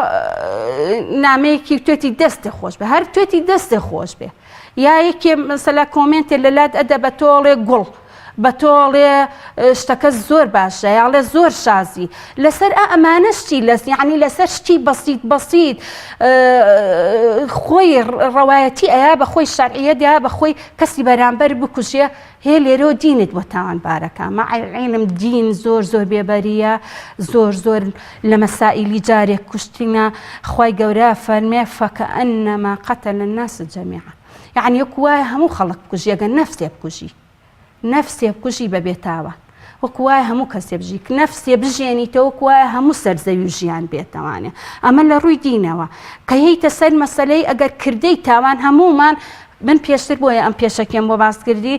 نامەیەکی توێتی دەستێ خۆش بێ هەر توێتی دەستێ خۆش بێ یا یەکێ مەسەلا کۆمێنتێ لە لات ئەدە بە تۆڵێ گوڵ بە تۆڵێ شتەکە زۆر باشە یاڵێ زۆر شازی لەسەر ئە ئەمانە شتی لەس یعنی لەسەر شتی بەسیت بەسیت خۆی ڕەوایەتی ئەیا بە خۆی شەرعیە دا بە خۆی کەسی بەرامبەر بکوژێ هێ لێرەوە دینت بۆ تاوانبارەکە مع العلم دین زۆر زۆر بێبەریە زۆر زۆر لە مەسائیلی جارێک کوشتینە خوای گەورە فەرمێ فکأنما قتل الناس جميعا یعنی وەکو وایە هەموو خەڵک بکوژی ئەگەر نەفسێ بکوژی نەفسێ بکوژی بە بێتاوان وەکو وایە هەموو کەسێ بژی نەفسێ بژێنیتەوە وەکو وایە هەموو سەر زەوی و ژیان بێتەوانێ ئەمە لە ڕووی دینەوە کە هیتە سەر مەسەلەی ئەگەر کردەی تاوان هەموومان من پێشتر بۆیە ئەم پێشەکیەم بۆ باس کردی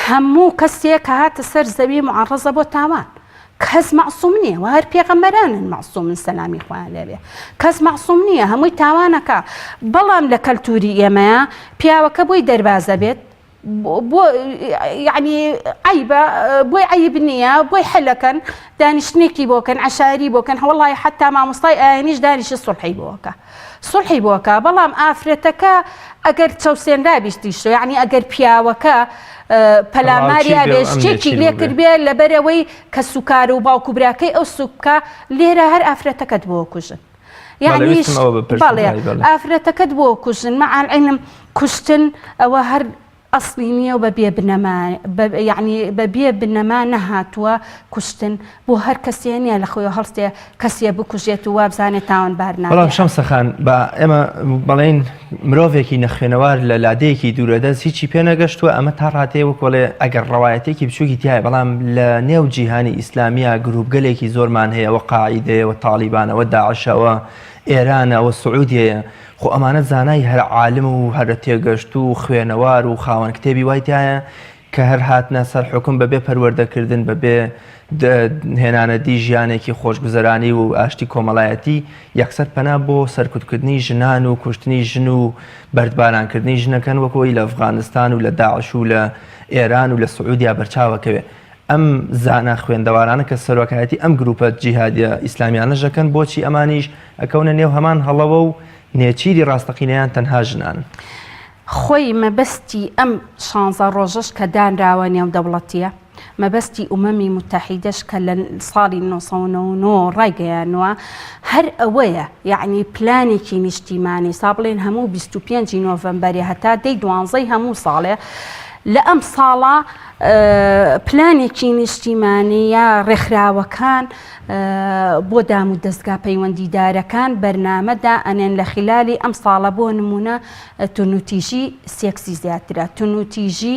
هەموو کەسێک کە هاتە سەر زەوی معڕزە بۆ تاوان کەس مەعسوم نییە و هەر پێغەمبەرانن مەعسومن سەلامی خۆیان لێبێ کەس مەعسوم نییە هەمووی تاوانەکە بەڵام لە کەلتوری ئێمەیە پیاوەکە بۆی دەربازە بێت بۆ یعنی عیبە بۆی عیب نییە بۆی حلەکەن دانیشتنێکی بۆکەن عشاری بۆکەن هەوڵی حتا مامۆستای ئاینیش دانیشی سڵحی بۆکە سوڵحی بۆ کا بەڵام ئافرەتەکە ئەگەر چەوسێنرابیش دیشۆ یعنی ئەگەر پیاوەکە پەلاماری ڕاوچی بێ بێ و ئەم شتێکی نێچیر لێ بووبێ. کردبێ لەبەرەوەی کەسوکار و باوک و براکەی ئەو سوک بکا لێرە هەر ئافرەتەکەت بۆ کوژن بەڵێ یعنی ویستم ئەوە بپرسم بەڵێ ئای بەڵێ. ئافرەتەکەت بۆ کوژن مع العلم کوشتن ئەوە هەر ئەسڵی نییە و بە بێ بنەما یەعنی بە بێ بنەما نەهاتووە کوشتن بۆ هەر کەسێ نییە لە خۆیەوە هەڵسێ کەسێ بکوژێت و وابزانێ تاوانبار نابێ. بەڵام شەمسە خان با ئێمە بەڵێین مرۆڤێکی نەخوێنەوار لە لادێیەکی دوورەدەست هیچی پێ نەگەشتووە ئەمە تا ڕادەیە وەک وەڵێ ئەگەر ڕەوایەتێکی بچووکی تایە بەڵام لە نێو جیهانی ئیسلامیە گروپگەلێکی زۆرمان هەیە وە قاعیدەیە وە تاڵیبانە وە داعشە وە ئێرانە وە سعودیەیە خۆ ئەمانە زانای هەرە عالم و هەرە تێگەشتوو و خوێنەوار و خاوەن کتێبی وای تیایە کە هەر هاتنە سەر حوکم بەبێ پەروەردەکردن بەبێ هێنانەدی ژیانێکی خۆشگوزەرانی و ئاشتی کۆمەڵایەتی یەکسەر پەنا بۆ سەرکوتکردنی ژنان و کوشتنی ژن و بەردبارانکردنی ژنەکەن وەکو ئەوی لە ئەفغانستان و لە داعش و لە ئێران و لە سعودیا بەرچاوەکەوێ ئەم زانا خوێندەوارانە کە سەرۆکایەتی ئەم گروپە جیهادیە ئیسلامیانەش ئەکەن بۆچی ئەمانیش ئەکەونە نێو هەمان هەڵەوە و نێچیری ڕاستەقینەیان تەنها ژنانن؟ خۆی مەبەستی ئەم شانزە ڕۆژەش کە دانراوە نێودەوڵەتیە، مەبەستی ئومەمی موتەحیدەش کە لە ساڵی 999 ڕایگەیانوە هەر ئەوەیە یەعنی پلانێکی نیشتیمانی سا بڵێن هەموو 25 ی نۆڤەمبەرێ هەتا دەی دوانزەی هەموو ساڵێ لە ئەم ساڵە پلانێکی نیشتیمانی یا ڕێکخراوەکان بۆ دام و دەستگا پەیوەندیدارەکان بەرنامە دائەنێن لە خلالی ئەم ساڵە بۆ نمونە تونوتیژی سێکسی زیاترە تونوتیژی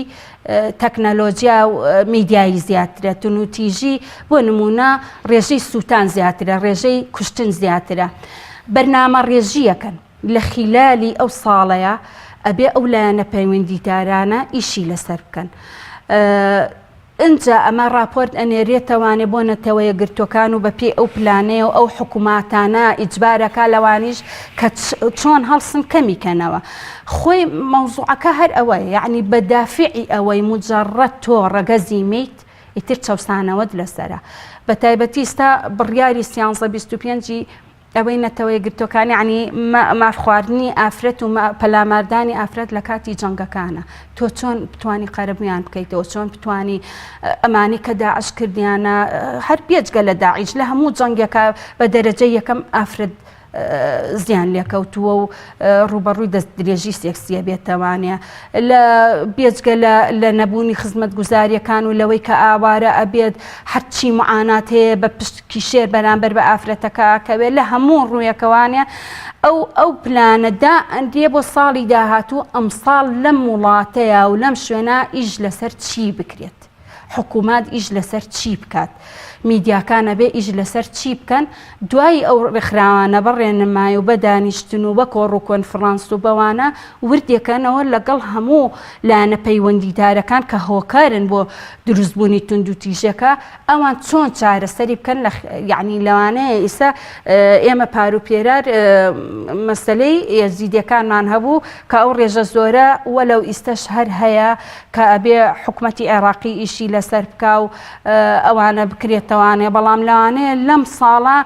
تەکنەلۆجیا و میدیایی زیاترە تونوتیژی بۆ نمونە ڕێژەی سووتان زیاترە ڕێژەی کوشتن زیاترە بەرنامە ڕێژیەکەن لە خیلالی ئەو ساڵەیا ئەبێ ئەو لایەنە پەیوەندیدارانە ئیشی لەسەر بکەن. ئنجا ئەمە ڕاپۆرت ئەنێرێتەوانێ بۆ نەتەوەیەکگرتوەکان و بەپێی ئەو پلانەیە و ئەو حکوماتانە ئیجبارەکا لەوانیش کە چۆن هەڵسن کەمی کەنەوە. خۆی مەوزوعەکە هەر ئەوەیە یەعنی بە دافعی ئەوەی موجەڕەد تۆ ڕەگەزی مێیت ئیتر چەوسانەوەت لەسەرە. بەتایبەتی ئیستا بڕیاری سیانزە 25 ی ئەوەی نەتەوە یەکگرتووەکان یەعنی ماف خواردنی ئافرەت و پەلاماردانی ئافرەت لە کاتی جەنگەکانە تۆ چۆن بتانی قەرەبوویان بکەیتەوە چۆن بتانی ئەمانی کە داعش کردیانە هەر بێجگە لە داعش لە هەموو جەنگەکە بە دەرەجە یەکەم ئافرەت زیان لێکەوتووە و ڕووبەڕووی دەست درێژی سێکسیە بێتەوانێ لە بێجگە لە نەبوونی خزمەتگوزاریەکان و لەوەی کە ئاوارە ئەبێت هەرچی معانات هەیە بە پشتکی شێر بەرامبەر بە ئافرەتەکە ئەکەوێت لە هەموو ڕوویەکەوانێ ئەو ئەو پلانە دائەنرێ بۆ ساڵی داهاتوو ئەمساڵ لەم وڵاتەیا و لەم شوێنە ئیش لەسەر چی بکرێت حکوومەت ئیش لەسەر چی بکات میدیاکان ئەبێ ئیش لەسەر چی بکەن دوای ئەو ڕێکخراوانە بە ڕێنمای و بە دانیشتن و بە کۆڕ و کۆنفڕانس و بەوانە وردێکەنەوە لەگەڵ هەموو لایەنە پەیوەندیدارەکان کە هۆکارن بۆ دروستبوونی توندوتیژەکە ئەوان چۆن چارەسەری بکەن لە یعنی لەوانەیە ئیسا ئێمە پار و پێرار مەسلەی یەزیدیەکانمان هەبوو کە ئەو ڕێژە زۆرە وەلەو ئیستەش هەر هەیە کە ئەبێ حکومەتی عێراقی ئیشی لەسەر بکا و ئەوانە بکرێتەوانێ بەڵام لەوانەیە لەم ساڵە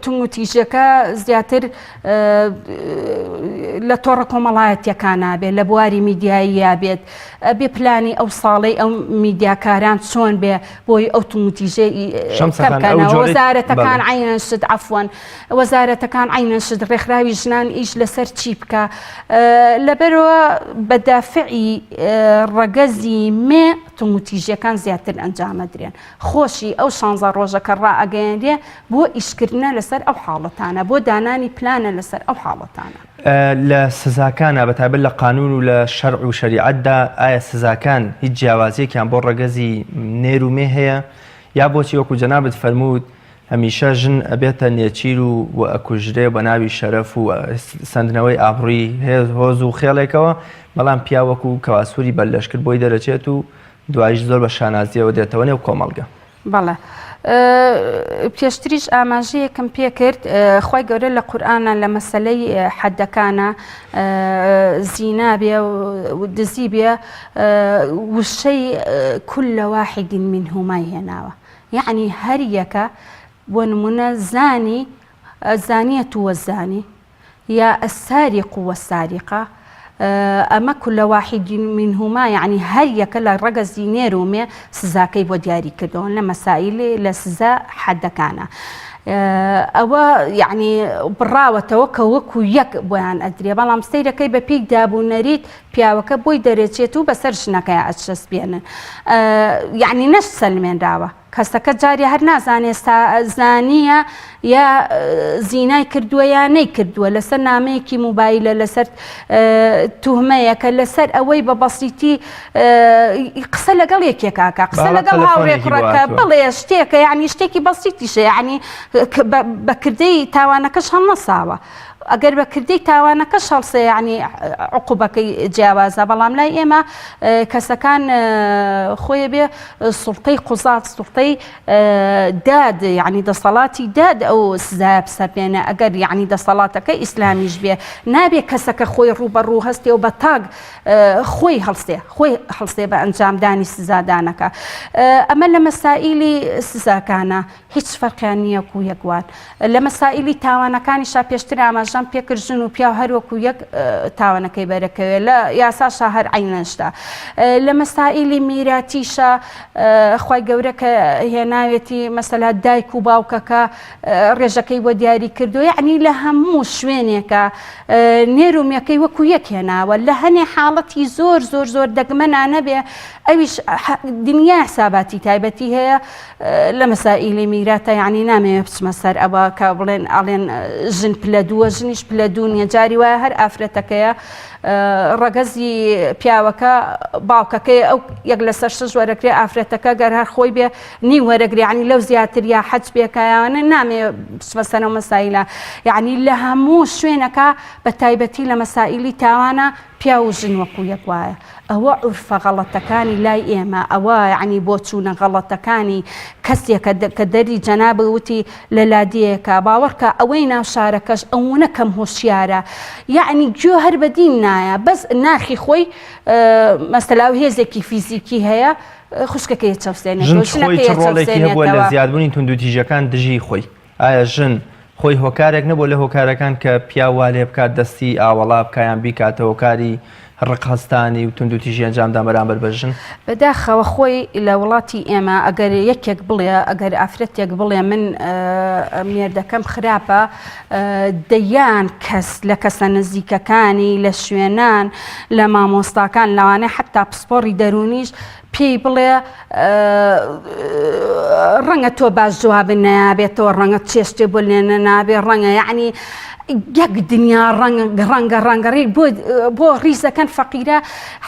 توندوتیژەکە زیاتر لە تۆڕە کۆمەڵایەتیەکانا بێت لە بواری میدیاییە بێت بێ پلانی ئەو ساڵەی ئەو میدیاکاران چۆن بێ بۆی ئەو توندوتیژەی وەزارەتەکان عینەن شت عەفوەن وەزارەتەکان عینەن شت ڕێکخراوی ژنان ئیش لەسەر چی بکە لەبەرەوە بە دافعی ڕەگەزی مێ توندوتیژیەکان زیاتر ئەنجامەدرێن خۆشی ئەو شانزە ڕۆژە کە ڕائەگەیەنرێ بۆ ئیشکردنە لەسەر ئەو حاڵەتانە، بۆ دانانی پلانە لەسەر ئەو حاڵەتانە. لە سزاکانا بە تایبەت لە قانوون و لە شەرع و شەریعەتدا ئایا سزاکان هیچ جیاوازییەکیان بۆ ڕەگەزی نێر و مێ هەیە؟ یا بۆچی وەکوو جەنابت فەرمووت هەمیشە ژن ئەبێتە نێچیر و و ئەکوژرێ بە ناوی شەرەف و سەندنەوەی ئابڕووی هۆز و خێڵێکەوە بەڵام پیاو وەکوو کەواسووری بەرلەشکر بۆی دەرەچێت و دواییش زۆر بە شانازییەوە دێتەوە نێو کۆمەڵگە. بەڵێ. پێشتریش ئاماژەیەکم پێکرد، خوای گەورە لە قورئانا لە مەسەلەی حەدەکانا زینا بێ و دزی بێ وشەی کل واحد منهما ی هێناوە. یەعنی هەر یەکە بۆ نموونە زانی الزانیە والزانی یا السارق والسارقە ئەمە کل واحد منهما یەعنی هەر یەکە لە ڕەگەزی نێر و مێ سزاکەی بۆ دیاری کردەوە لە مەسائیل لە سزا حەدەکانە ئەوە یعنی بڕاوەتەوە کە وەکو یەک بۆیان ئەدرێ بەڵام سەیرەکەی بە پێی داب و نەریت پیاوەکە بۆی دەرەچێت و بەسەر ژنەکەی ئەچەسپێنن یعنی نەش سەلمێنراوە کەسەکە جارێ هەر نازانێ زانییە یا زینای کردووە یا نەیکردووە لەسەر نامەیەکی موبایلە لەسەر توهمەیەکە لەسەر ئەوەی بە بەسیتی قسە لەگەڵ یەکێکاکە قسە لەگەڵ هاوڕێ کوڕەکە بڵێ شتێکە یعنی شتێکی بەسیتیشە یعنی بەکردەی تاوانەکەش هەڵنەساوە ئەگەر بە کردەی تاوانەکەش هەڵسێ یانی عقوبەکەی جیاوازە بەڵام لای ئێمە کەسەکان خۆی بێ سوڵتەی قوزات سوڵتەی داد یعنی دەسەڵاتی داد ئەو سزایە بسەپێنە ئەگەر یعنی دەسەڵاتەکە ئیسلامیش بێ نابێ کەسەکە خۆی ڕووبەڕوو هەستێ و بە تاک خۆی هەڵسێ خۆی هەڵسێ بە ئەنجامدانی سزادانەکە ئەمە لە مەسائیلی سزاکانە هیچ فەرقیان نییە وەکو یەک وان. لە مەسائیلی تاوانەکانیشا پێشتر ئاماژەم پێکرد ژن و پیاو هەر وەکو یەک تاوانەکەی بەرەکەوێ لە یاساشا هەر عەینەن شتە. لە مەسائیلی میراتیشا خوای گەورە کە هێناوێتی مەسەلا دایک و باوکەکە ڕێژەکەی بۆ دیاری کردو یعنی لە هەموو شوێنێکە نێر و مێکەی وەکو یەک هێناوە لە هەنێ حاڵەتی زۆر زۆر زۆر دەگمەنا نەبێ ئەویش دنیا حساباتی تایبەتی هەیە لە مەسائیلی میراتە یانی نامەوێ بچمە سەر ئەوە کە بڵێن ئەڵێن ژن پلە دووە ژنیش پلە دوو نییە جاری وایە هەر ئافرەتەکەیە. ڕەگەزی پیاوەکە باوکەکەی ئەو یەک لەسەر شەش وەرەگرێ ئافرەتەکە گەر هەر خۆی بێ نی وەرەگرێ یعنی لەو زیاتر یا حەج بێکایانە نامێ بچمە سەرەو مەسایلە یعنی لە هەموو شوێنەکە بە تایبەتی لە مەسائیلی تاوانە پیاو و ژن وەکو یەک وایە ئەوە عورفە غەڵەتەکانی لای ئێمە ئەوە یعنی بۆچوونە غەڵەتەکانی کەسێکە کە دەری جەنابت وتی لە لادێیەکە باوەڕکە ئەوەی ناو شارەکەش ئەوەنە کەم هۆشیارە یعنی گوێ هەر بە دین نایە بەس ناخی خۆی مەسەلا و هێزێکی فیزیکی هەیە خوشکەکەی چەوسێنێتەوە ژنەکەی ژن خۆی چ ڕۆڵێکی هەبووە لە چەوسێنێتەوە. زیادبوونی توندوتیژیەکان دژی خۆی؟ ئایا ژن خۆی هۆکارێک نەبووە لە هۆکارەکان کە پیاو وا لێ بکات دەستی ئاوەڵا بکا یان بیکاتە هۆکاری ڕق هەستانی و توندوتیژی ئەنجامدان بەرامبەر بە ژن؟ بەداخەوە خۆی لە وڵاتی ئێمە ئەگەر یەکێک بڵێ ئەگەر ئافرەتێک بڵێ من مێردەکەم خراپە دەیان کەس لە کەسە نزیکەکانی لە شوێنان لە مامۆستاکان لەوانەیە حەتا پسپۆڕی دەروونیش پێی بڵێ ڕەنگە تۆ باش جوابت نەیابێتەوە ڕەنگە چێشتێ بۆ لێ نەنابێ ڕەنگە یعنی یەک دنیا ڕەنگە ڕەنگە ڕەنگەڕی بۆ بۆ ڕیزەکەن فەقیرە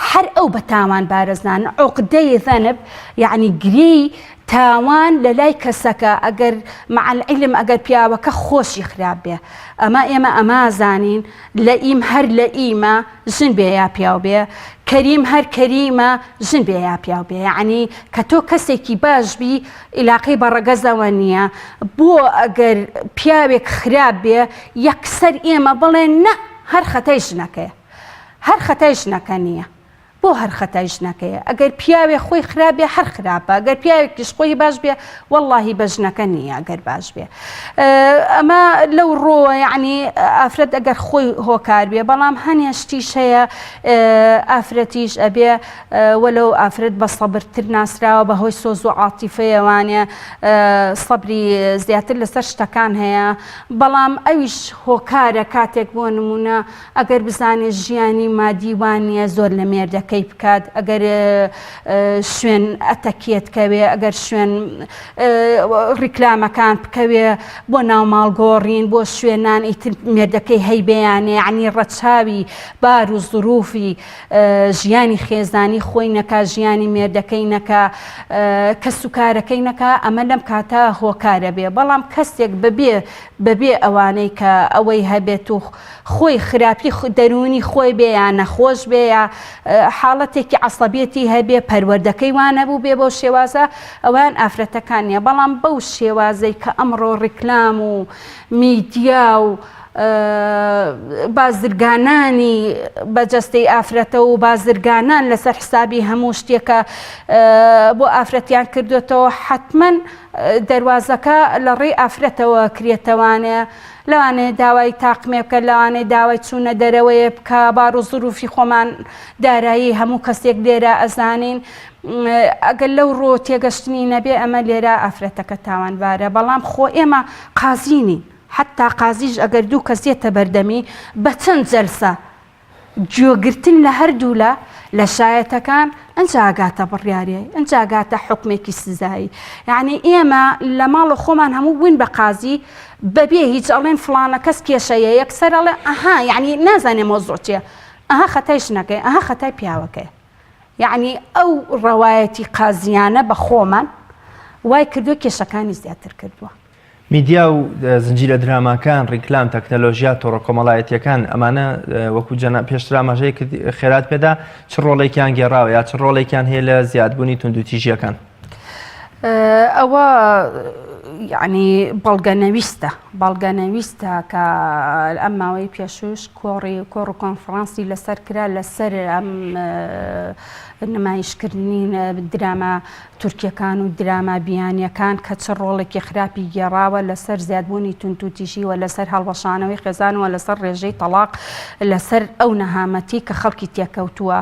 هەر ئەو بە تاوان بارزان عقدەی ذەنب یعنی گرێی تاوان لە لای کەسەکە ئەگەر مع العلم ئەگەر پیاوەکە خۆشی خراپ بێ ئەمە ئێمە ئەمازانین لە ئیم هەر لە ئیمە ژن بێ یا پیاو بێ کەریم هەر کەریمە ژن بێ یا پیاو بێ یەعنی کە تۆ کەسێکی باش بی ئیلاقەی بە ڕەگەزەوە نییە بۆ ئەگەر پیاوێک خراپ بێ یەکسەر ئێمە بڵێن نە هەر خەتای ژنەکەیە هەر خەتای ژنەکە نییە بۆ هەر خەتای ژنەکەیە ئەگەر پیاوێ خۆی خراپ بێ هەر خراپە ئەگەر پیاوێکیش خۆی باش بێ وەڵاهی بە ژنەکە نییە ئەگەر باش بێ ئەمە لەو ڕۆوە یعنی ئافرەت ئەگەر خۆی هۆکار بێ بەڵام هەنێ شتیش هەیە ئافرەتیش ئەبێ وەلو ئافرەت بە سەبرتر ناسراوە بە هۆی سۆز و عاتیفەیەوانێ سەبری زیاتر لەسەر شتەکان هەیە بەڵام ئەویش هۆکارە کاتێک بۆ نمونە ئەگەر بزانێت ژیانی مادی وانیە زۆر لە مێردەکەی بکات ئەگەر شوێن ئەتەکیەت کەوێ ئەگەر شوێن ڕیکلامەکان بکەوێ بۆ ناو ماڵ گۆڕین بۆ شوێنان ئیتر مێردەکەی هەی بەیانێ یعنی ڕەچاوی بار و زروفی ژیانی خێزانی خۆی نەکا ژیانی مێردەکەی نەکا کەس و کارەکەی نەکا ئەمە لەم کاتە هۆکارە بێ بەڵام کەسێک بەبێ بەبێ ئەوانەی کە ئەوەی هەبێت و خۆی خراپی دەروونی خۆی بێ یا نەخۆش بێ یا حاڵەتێکی عەسەبیەتی هەبێ پەروەردەکەی وا نەبوو بێ بەو شێوازە ئەوان ئافرەتەکان نیە بەڵام بەو شێوازەی کە ئەمڕۆ ڕیکلام و میدیا و بازرگانانی بە جەستەی ئافرەتە و بازرگانان لەسەر حسابی هەموو شتێکە بۆ ئافرەتیان کردوێتەوە حتمما دەروازەکە لە ڕێی ئافرەتەوە کرێتەوانێ لەوانەیە داوای تاقمێ بکە لەوانەیە داوای چوونە دەرەوەیە بکە بار و زروفی خۆمان دارایی هەموو کەسێک لێرە ئەزانین ئەگەر لەو ڕۆ تێگەشتنی نەبێ ئەمە لێرە ئافرەتەکە تاوانبارە بەڵام خۆ ئێمە قازی نین حتا قازیش ئەگەر دوو کەس یەتە بەردەمی بە چەند جەلسە گوێگرتن لە هەردوولا لە شایەتەکان ئنجا ئەگاتە بڕیارێ ئنجا ئەگاتە حوکمێکی سزایی یعنی ئێمە لە ماڵە خۆمان هەموو بووین بە قازی بەبێ هیچ ئەڵێن فڵانە کەس کێشەیە یەکسەر ئەڵێ ئەها یعنی نازانێ مەوزوع چیە ئەها خەتای ژنەکەی ئەها خەتای پیاوەکەی یعنی ئەو ڕەوایەتی قازیانە بە خۆمان وای کردووە کێشەکانی زیاتر کردووە. میدیا و زنجیرە دراماکان، ڕیکلام، تەکنەلۆژیا، تۆڕە کۆمەڵایەتییەکان، ئەمانە وەکو جەنا پێشتر ئاماژەی کرد خێرات پێدا چ ڕۆڵێکیان گێڕاوە یا چ ڕۆڵێکیان هەیە لە زیادبوونی توندوتیژییەکان؟ ئەوە یعنی بەڵگەنەویستە بەڵگەنەویستە کە ئەم ماوەی پێشوش کۆڕی کۆڕ و کۆنفرانسی لەسەر کرا لەسەر ئەم نمایشکردنی دراما تورکیەکان و دراما بیانیەکان کە چ ڕۆڵێکی خراپی گێڕاوە لەسەر زیادبوونی توندوتیژی و لەسەر هەڵوەشانەوەی خێزان و لەسەر ڕێژەی تەڵاق لەسەر ئەو نەهامەتی کە خەڵکی تێکەوتووە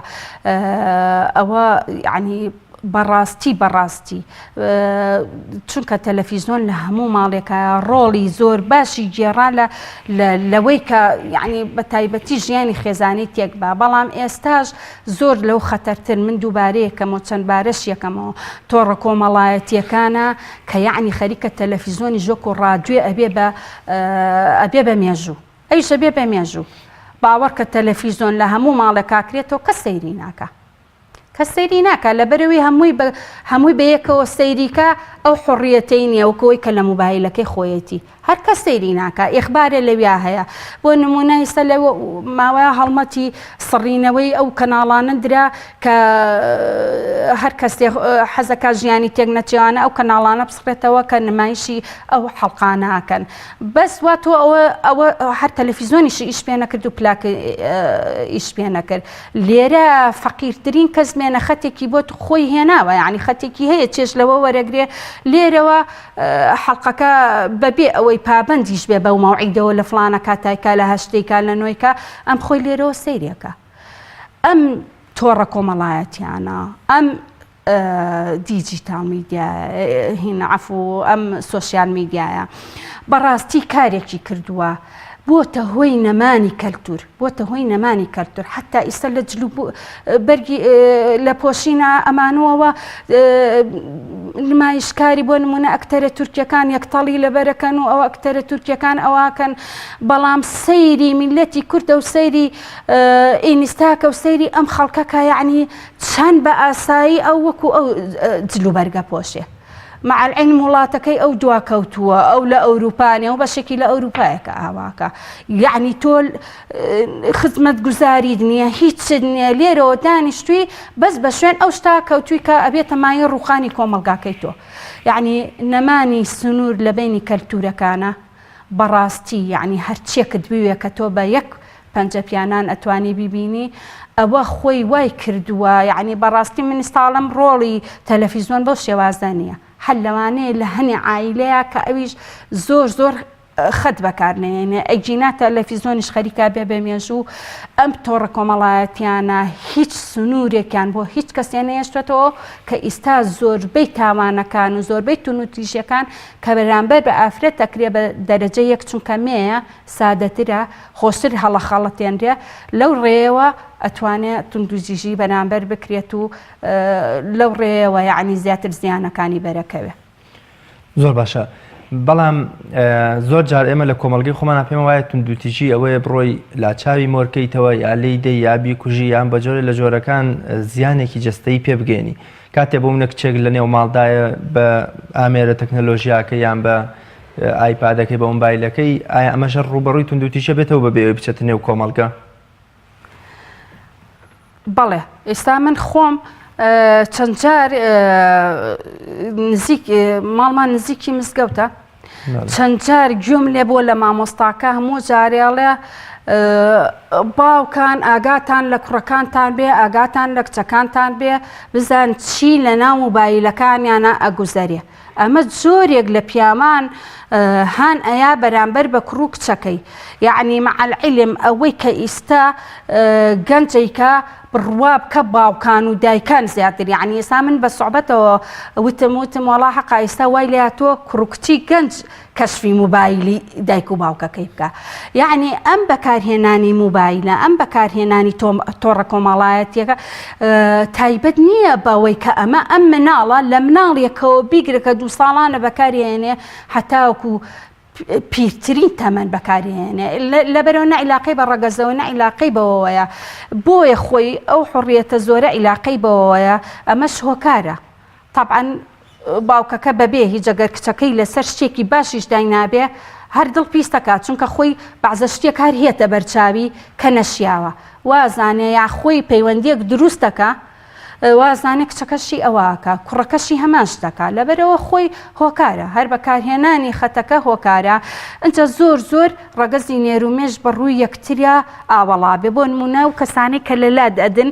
ئەوە یعنی بەڕاستی بەڕاستی چونکە تەلەفیزۆن لە هەموو ماڵێکە ڕۆڵی زۆر باشی گێڕا لە لەوەی کە یعنی بە تایبەتی ژیانی خێزانی تێک با بەڵام ئێستاش زۆر لەو خەتەرتر من دووبارەیەکەمەوە چەند بارەش یەکەمەوە تۆڕە کۆمەڵایەتیەکانە کە یەعنی خەریکە تەلەفیزۆنیش وەکو ڕادوێ ئەبێ بە ئەبێ بە مێژوو ئەویش ئەبێ بە مێژوو. باوەڕکە تەلەفیزۆن لە هەموو ماڵێکا کرێتەوە کەس سەیری ناکا. کەس سەیری ناکا لەبەرئەوەی هەمووی بە هەمووی بە یەکەوە سەیریکا ئەو حوڕیەتەی نیە وەک ئەوەی کە لە موبایلەکەی خۆیەتی هەر کەس سەیری ناکا ئیخبارێ لەویا هەیە بۆ نمونە ئیستا لە ماوەیە هەڵمەتی سڕینەوەی ئەو کەناڵانە درا کە هەر کەسێ حەزەکا ژیانی تێک نەچێوانە ئەو کەناڵانە بسڕێتەوە کە نمایشی ئەو حەڵقانە ئەکەن بەس وا تۆ ئەوە ئەوە هەر تەلەفیزۆنیشی ئیش پێ نەکرد و پلاک ئیش پێ نەکرد لێرە فەقیرترین کەس مێنە خەتێکی بۆت خۆی هێناوە یعنی خەتێکی هەیە چێژ لەوە وەرەگرێ لێرەوە حەڵقەکە بەبێ ئەوەی پابەندیش بێ بەو مەوعیدەوە لە فڵانە کاتایکا لە هەشتێکا لە نۆیکا ئەم خۆی لێرەوە سەیرێکە ئەم تۆڕە کۆمەڵایەتیانە ئەم دیجیتاڵ میدیا هین عەفو ئەم سۆشیال میدیایە بەڕاستی کارێکی کردووە بۆتە هۆی نەمانی کەلتور بۆتە هۆی نەمانی کەلتور حتا ئیستا لە جلو بەرگی لە پۆشینە ئەمانەوە نمایشکاری بۆ نمونە ئەکتەرە تورکیەکان یەکتەڵی لەبەرەکەن و ئەو ئەکتەرە تورکیەکان ئەوواکەن بەڵام سەیری میلەتی کوردە و سەیری ئینیستاکە و سەیری ئەم خەڵکەکە یعنی چەند بە ئاسایی ئەو وەکو ئەو جلوبەرگە پۆشێ. مع العلم وڵاتەکەی ئەو دواکەوتووە ئەو لە ئەوروپا نیە و بەشێکی لە ئەوروپایە کە ئاواکە یعنی تۆ خزمەت گوزاریت نییە هیچت نییە لێرەوە دانیشتووی بەس بە شوێن ئەو شتا کەوتووی کە ئەبێتە مایەی ڕووخانی کۆمەڵگاکەی تۆ یعنی نەمانی سنوور لە بینی کەلتورەکانە بەڕاستی یعنی هەرچیەکت بوێ کە تۆ بە یەک پەنجە پیانان ئەتوانی بیبینی ئەوە خۆی وای کردووە یعنی بەڕاستی من ئیستاڵم ڕۆڵی تەلەفیزیۆن بەو شێوازە نییە هەر لەوانەیە لە هەنێ عایلەیە کە ئەویش زۆر زۆر خەت بەکار نێنێ ئەگینا تەلەفیزیۆنیش خەریکا بێ بە مێژوو ئەم تۆڕە کۆمەڵایەتیانە هیچ سنوورێکیان بۆ هیچ کەسێ نەهێشتوەتەوە کە ئیستا زۆربەی تاوانەکان و زۆربەی تونوتیژیەکان کە بەرامبەر بە ئافرەت ئەکرێ بە دەرەجە یەک چونکە مێیە سادەترە، خۆشتر هەڵەخەڵەتێنرێ، لەو ڕێیەوە ئەتوانێ توندوتیژی بەرامبەر بکرێت و لەو ڕێیەوە یەعنی زیاتر زیانەکانی بەرەکەوێ. زۆر باشە بەڵام زۆر جار ئێمە لە کۆمەڵگەی خۆمانە پێم وایە توندوتیژی ئەوەیە بڕۆی لاچاوی مۆرکەیتەوە یا لێی دەی یا بیکوژی یان بە جۆرێ لە جۆرەکان زیانێکی جەستەیی پێ بگەێنی کاتێ بۆ منە کچێک لە نێو ماڵدایە بە ئامێرە تەکنەلۆژیاکە یان بە ئایپادەکەی بە مۆبایلەکەی ئایا ئەمەش هەر ڕووبەڕووی توندوتیژە بێتەوە بەبێ ئەوەی بچێتە نێو کۆمەڵگە؟ بەڵێ ئێستا من خۆم چەند جار نزیک ماڵمان نزیکی مزگەوتە چەند جار گوێم لێ بووە لە مامۆستاکە هەموو جارێڵێ باوکان ئاگاتان لە کوڕەکانتان بێ ئاگاتان لە کچەکانتان بێ بزان چی لە ناو موبایلەکانیانە ئەگوزەرێ ئەمە جۆرێک لە پیاوان هان ئەیا بەرامبەر بە کوڕ و کچەکەی یەعنی مع العلم ئەوەی کە ئیستا گەنجێکە بڕوا بکە باوکان و دایکان زیاتر یعنی ئێستا من بە سوعبەتەوە وتم وتم وەڵا حەقا ئیستا وای لێهاتووە کوڕ و کچی گەنج کەشفی موبایلی دایک و باوکەکەی بکە یعنی ئەم بەکارهێنانی موبایلە ئەم بەکارهێنانی تۆڕە کۆمەڵایەتیەکە تایبەت نییە بەوەی کە ئەمە ئەم مناڵە لە مناڵیەکەوە بیگرە کە دوو ساڵانە بەکارهێنێ هەتاوەکو پیرترین تەمەن بەکارهێنێ لەبەرەوە نە عیلاقەی بە ڕەگەزەوە نە عیلاقەی بەوەیە بۆیە خۆی ئەو حڕیەتە زۆرە عیلاقەی بەوەیە ئەمەش هۆکارە تەبعەن باوکەکە بەبێ هیچ ئەگەر کچەکەی لەسەر شتێکی باشیش داینابێ هەر دڵ پیس دەکات چونکە خۆی بەعزە شتێک هەر هێتە بەرچاوی کە نەشیاوە وازانێ یا خۆی پەیوەندیەک دروست دەکا وازانێ کچەکەشی ئەوە ئەکا کوڕەکەشی هەمان شت دەکا لەبەرئەوە خۆی هۆکارە هەر بەکارهێنانی خەتەکە هۆکارە ئنجا زۆر زۆر ڕەگەزی نێر و مێش بە ڕووی یەکتریا ئاوەڵا بێ بۆ نمونە و کەسانەی کە لە لاد ئەدن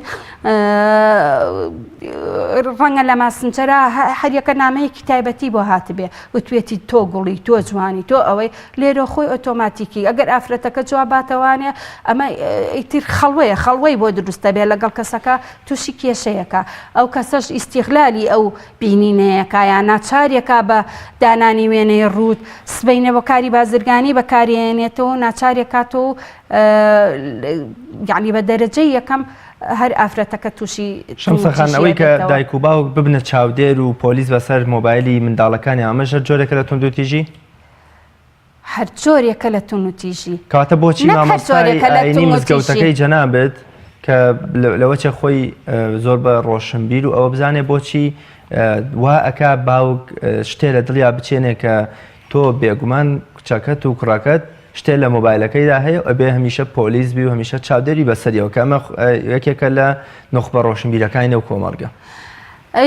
ڕەنگە لە ماسنجەرا هەریەکە نامەیەکی تایبەتی بۆ هاتبێ وتوێتی تۆ گوڵی تۆ جوانی تۆ ئەوەی لێرە خۆی ئۆتۆماتیکی ئەگەر ئافرەتەکە جواب باتەوانێ ئەمە ئیتر خەڵوەیە خەڵوەی بۆ دروستە بێ لەگەڵ کەسەکە تووشی کێشەیەکە ئەو کەسەش ئیسیغلالی ئەو بینینەیەکە یا ناچارێکا بە دانانی وێنەی ڕووت سبەینێ بۆ کاری بازرگانی بەکارێنێتەوە ناچارێکاتەوە یعنی بە دەرەجەی یەکەم هەر ئافرەتەکە تووشی شەمسە خان ئەوەی کە دایک و باوک ببنە چاودێر و پۆلیس بەسەر مۆبایلی منداڵەکانیان ئەمەش هەر جۆرێکە لە توندوتیژی؟ هەر جۆرێکە لە توندوتیژی. کەواتە بۆچی نەک هەر مامۆستای جۆرێکە لە ئاینی توندوتیژی. مزگەوتەکەی جەنابت کە لەوەچێ خۆی زۆر بە ڕۆشنبیر و ئەوە بزانێ بۆچی وا ئەکا باوک شتێ لە دڵیا بچێنێ کە تۆ بێگومان کچەکەت و کوڕەکەت شتێ لە مۆبایلەکەیدا هەیە و ئەبێ هەمیشە پۆلیس بی و هەمیشە چاودێری بەسەریەوە کە ئەمە یەکێکە لە نوخبە ڕۆشنبیرەکانی نێو کۆمەڵگە.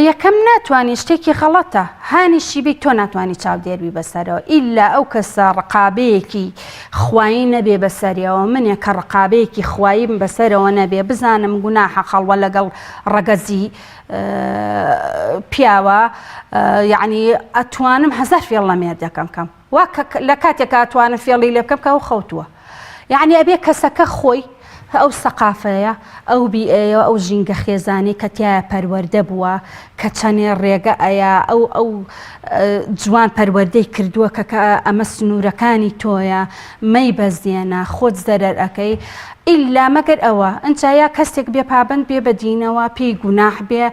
یەکەم ناتوانی شتێکی غەڵەتە هانیشی بی تۆ ناتوانی چاودێر بی بەسەرەوە ئیلا ئەو کەسە ڕقابەیەکی خوایی نەبێ بەسەریەوە منێ کە ڕقابەیەکی خواییم بەسەرەوە نەبێ بزانم گوناحە خەڵوە لەگەڵ ڕەگەزی پیاوە یعنی ئەتوانم هەزار فێڵ لە مێردەکەم کەم وا کە لە کاتێکا ئەتوانم فێڵی لێ بکەم کە ئەو خەوتووە. یەعنی ئەبێ کەسەکە خۆی ئەو سەقافەیە، ئەو بیئەیە، ئەو ژینگە خێزانەی کە تیایا پەروەردە بووە، کە چەنێ ڕێگە ئەیا، ئەو ئەو جوان پەروەردەی کردووە کە کە ئەمە سنوورەکانی تۆیە، مەیبەزێنە، خۆت زەرەر ئەکەی. ئیللا مەگەر ئەوە. ئنجا یا کەسێک بێ پابەند بێ بە دینەوە، پێی گوناح بێ،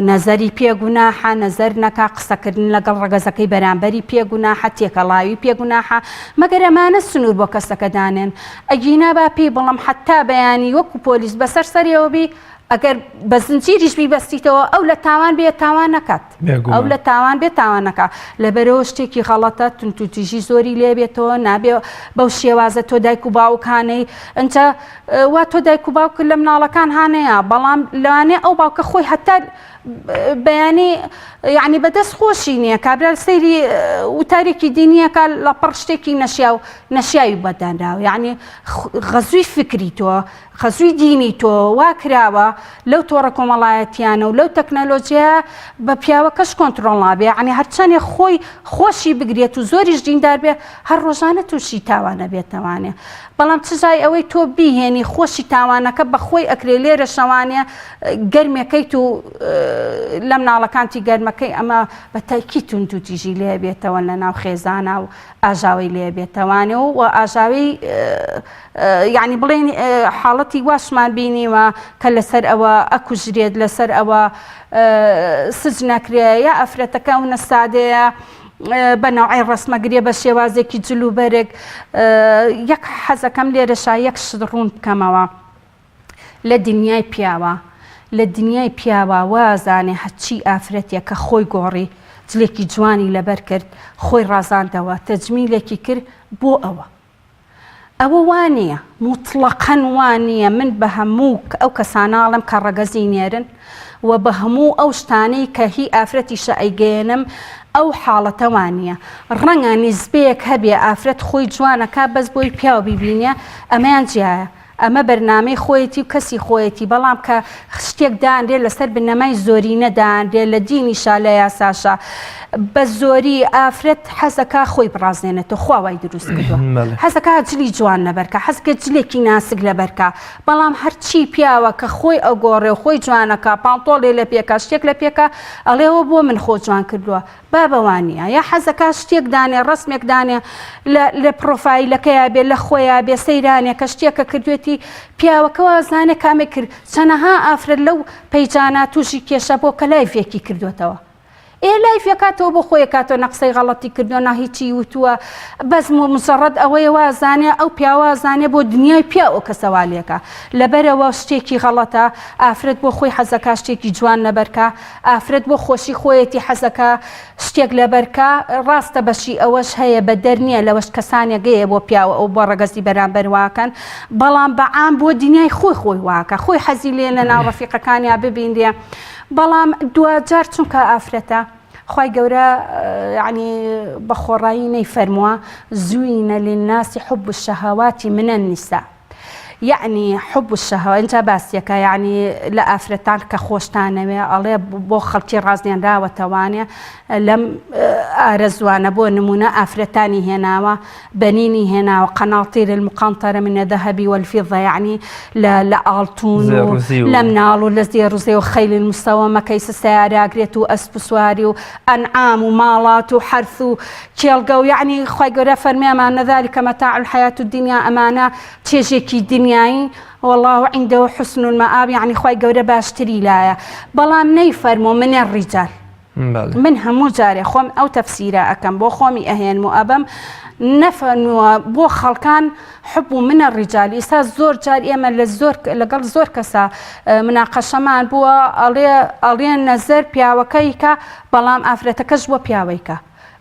نەزەری پێ گوناحە، نەزەر نەکا، قسەکردن لەگەڵ ڕەگەزەکەی بەرامبەری پێ گوناحە، تێکەڵاوی پێ گوناحە، مەگەر ئەمانە سنوور بۆ کەسەکە دانێن، ئەگینا با پێی بڵێم حەتتا بەیانی وەکو پۆلیس بەسەر سەریەوە بی، ئەگەر بە زنجیریش بیبەستیتەوە ئەو لە تاوان بێ تاوان نەکات، ئەو لە تاوان بێ تاوان نەکا، لەبەرئەوە شتێکی غەڵەتە، توندوتیژی زۆری لێ بێتەوە، نابێ بەو شێوازە تۆ دایک و باوک هانەی، ئنجا وا تۆ دایک و باوک لە مناڵەکان هانەیە بەڵام لەوانەیە ئەو باوکە خۆی هەتا بەیانی یعنی بەدەست خۆشی نییە کابرا سەیری وتارێکی دینیەکە لە پڕ شتێکی نەشیا و نەشیاوی بەدانراوە یعنی غەزوی فکری تۆ خەزوی دینی تۆ وا کراوە لەو تۆڕە کۆمەڵایەتیانە و لەو تەکنەلۆژیە بە پیاوەکەش کۆنتترۆڵ نابێ یعنی هەرچەندێ خۆی خۆشی بگرێت و زۆریش دیندار بێ هەر ڕۆژانە تووشی تاوانە بێتەوانێ بەڵام چ جای ئەوەی تۆ بیهێنی خۆشی تاوانەکە بە خۆی ئەکرێ لێرە شەوانێ گەرمێکەیت و لە مناڵەکانتی گەرمەکەی ئەمە بە تاکی توندوتیژی لێ بێتەوە لە ناو خێزانە و ئاژاوەی لێ بێتەوانێ و و ئاژاوەی یعنی بڵێن حاڵەتی واشمان بینیوە کە لەسەر ئەوە ئەکوژرێت لەسەر ئەوە سج نەکرێ یا ئەفرەتەکە و نەسادەیە بە نەوعی ڕەسمەگریە بە شێوازێکی جل و بەرگ یەک حەزەکەم لێرەشا یەک شت ڕوون بکەمەوە لە دنیای پیاوە لە دنیای پیاوە وازانێ هەرچی ئافرەتێک کە خۆی گۆڕی جلێکی جوانی لەبەر کرد خۆی ڕازاندەوە تەجمیلێکی کرد بۆ ئەوە ئەوە وا نییە، موتڵەقەن وا نییە، من بە هەموو ئەو کەسانە ئەڵێم کە ڕەگەزی نێرن و بە هەموو ئەو شتانەی کە هی ئافرەتیشە ئەیگەیەنم ئەو حاڵەتە وا نییە. ڕەنگە نیسبەیەک هەبێ ئافرەت خۆی جوان ئەکا بەس بۆی پیاو بیبینێ ئەمەیان جیایە. ئەمە بەرنامەی خۆیەتی و کەسی خۆیەتی بەڵام کە شتێک دانرێ لەسەر بنەمای زۆرینە دانرێ لە دینیشا لە یاساشا بە زۆری ئافرەت حەزەکا خۆی بڕازێنێتەوە خوا وای دروست کردووە حەزەکا جلی جوان لەبەرکە حەزکە جلێکی ناسک لەبەرکە بەڵام هەرچی پیاوە کە خۆی ئەگۆڕێ و خۆی جوانەکە پانتۆڵێ لە پێکە شتێک لە پێکە ئەڵێەوە بۆ من خۆ جوان کردووە بابە وانیە یا حەزەکا شتێک دانێ ڕەسمێک دانێ لە لە پڕۆفایلەکەیا بێ لە خۆیا بێ سەیرانێ کە شتێکە کردوێتی پیاوەکە وازانێ کامێ کرد چەنەها ئافرەت لەو پەیجانە تووشی کێشە بۆ کە لایڤێکی کردوێتەوە ئێ لایڤەکاتەوە بۆ خۆی کاتەوە نە قسەی غەڵەتی کردووە نە هیچی وتووە بەس مجرد ئەوەیە وازانێ ئەو پیاوازانێ بۆ دنیای پیاو ئەو کەسە والێکە لەبەرەوە شتێکی غەڵەتە ئافرەت بۆ خۆی حەزەکا شتێکی جوان لەبەرکە ئافرەت بۆ خۆشی خۆیەتی حەزەکا شتێک لەبەرکا ڕاستە بەشی ئەوەش هەیە بەدەر نیە لەوەش کەسانێک گەیە بۆ پیاو ئەو بۆ ڕەگەزی بەرامبەر واکەن بەڵام بە عام بۆ دنیای خۆی خۆی واکە خۆی حەزی لێ لە ناو ڕەفیقەکانیا ببینرێ بەڵام دواجار چونکە ئافرەتە خوای گەورە یعنی بە خۆڕایی نەیفەرمووە زوینە للناس حب الشهوات من النساء یەعنی حب الشهوە ئینجا باسیەکە یەعنی لە ئافرەتان کە خۆشتانەوێ ئەڵێ بۆ خەڵکی ڕازێنراوەتەوانێ لەم ئارەزوانە بۆ نمونە ئافرەتانی هێناوە بەنینی هێناوە قەناطیر المقنطرە من الذهب والفضة یەعنی لە لە ئاڵتون و لە مناڵ و لە زێڕ و زێو خەیل المسەوەمە کەیسە سەیاراگرێت و ئەسپ و سواری و ئەنعام و ماڵات و حەرث و کێڵگە و یەعنی خوای گەورە فەرمی ئەمانە ذلک متاع الحیاة الدنیا ئەمانە چێژێکی دنیایی واللە عنده حسن المآب یەعنی خوای گەورە باشتری لایە بەڵام نەیفەرموو من الرجال. من هەموو جارێ خۆم ئەو تەفسیرە ئەکەم بۆ خۆمی ئەهێنم و ئەبەم نەفەرمووە بۆ خەڵکان حب و منە ڕیجال ئیستا زۆر جار ئێمە لە زۆر لەگەڵ زۆر کەسە مناقەشەمان بووە ئەڵێ ئەڵێ نەزەر پیاوەکەیکە بەڵام ئافرەتەکەش بۆ پیاوەیکە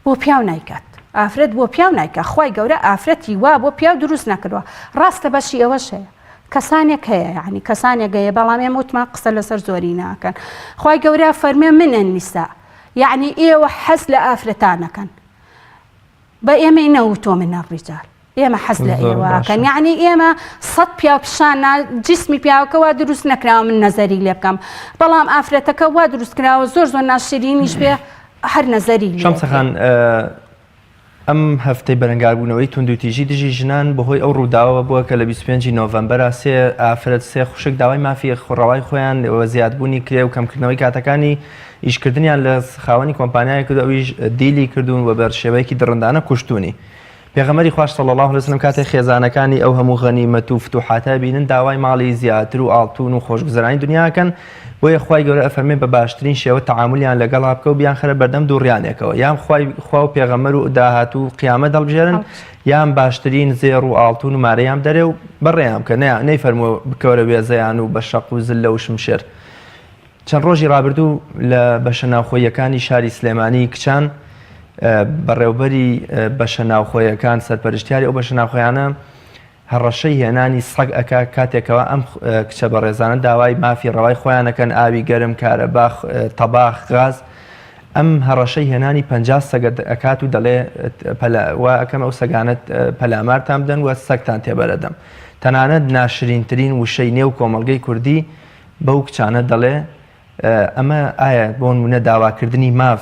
بۆ پیاو نایکات ئافرەت بۆ پیاو نایکە خوای گەورە ئافرەتی وا بۆ پیاو دروست نەکردووە ڕاستە بەشی ئەوەش هەیە کەسانێک هەیە یعنی کەسانێک هەیە بەڵام ئێمە وتمان قسە لەسەر زۆری ناکەن خوای گەورە فەرمێ من النساء یعنی ئێوە حەز لە ئافرەتانەکەن بە ئێمەی نەوتۆ من الرجال ئێمە حەز لە ئێوەکەن یعنی ئێمە سەد پیاو پیشان جسمی پیاوەکە وا دروست نەکراوە من نەزەری لێ بکەم بەڵام ئافرەتەکە وا دروست کراوە زۆر زۆر ناشرینیش بێ هەر نەزەری شەمسەخان ئەم هەفتەی بەرەنگاربوونەوەی توندوتیژی دژی ژنان بەهۆی ئەو ڕووداوەوە بووە کە لە 25 نۆڤەمبەرا سێ ئافرەت سێ خوشک داوای مافی ڕەوای خۆیان و زیادبوونی کرێ و کەمکردنەوەی کاتەکانی ئیشکردنیان لە خاوەنی کۆمپانیایەک کرد ئەویش دیلی کردوون و بە شێوەیەکی دڕندانە کوشتوونی. پێغەمبەری خواش صلی اللە علیە وسلم کاتێک خێزانەکانی ئەو هەموو غەنیمەت و فتوحاتە بینن داوای ماڵی زیاتر و ئاڵتون و خۆشگوزەرانی دنیا ئەکەن بۆیە خوای گەورە ئەفەرمێ بە باشترین شێوە تەعامولیان لەگەڵا بکە و بیانخەرە بەردەم دووڕیانێکەوە یان خوای خوا و پێغەمبەر و داهاتوو و قیامەت هەڵبژێرن یان باشترین زێڕ و ئاڵتون و مارەیان بدەرێ و بەڕێیان بکە نەیان نەیفەرمووە بکەوەرە وێزەیان و بە شەق و زللە و شمشێر چەند ڕۆژی ڕابردوو لە بەشە ناوخۆییەکانی شاری سلێمانی کچان بەڕێوبەری بەشە ناوخۆیەکان سەرپەرشتیاری ئەو بەشە ناوخۆیانە هەڕەشەی هێنانی سەگ ئەکا کاتێکەوە ئەم کچە بەڕێزانە داوای مافی ڕەوای خۆیانەکەن ئاوی گەرم کارەبا تەباخ غاز ئەم هەڕەشەی هێنانی پ سەگە ئەکات و دەڵێ وا ئەەکەم ئەو سەگانت پەلامارتان بدەن و سەگتان تێبەرەدەم تەنانەت ناشرینترین وشەی نێو کۆمەڵگەی کوردی بەو کچانە دەڵێ ئەمە ئایا بۆ نمونە داواکردنی ماف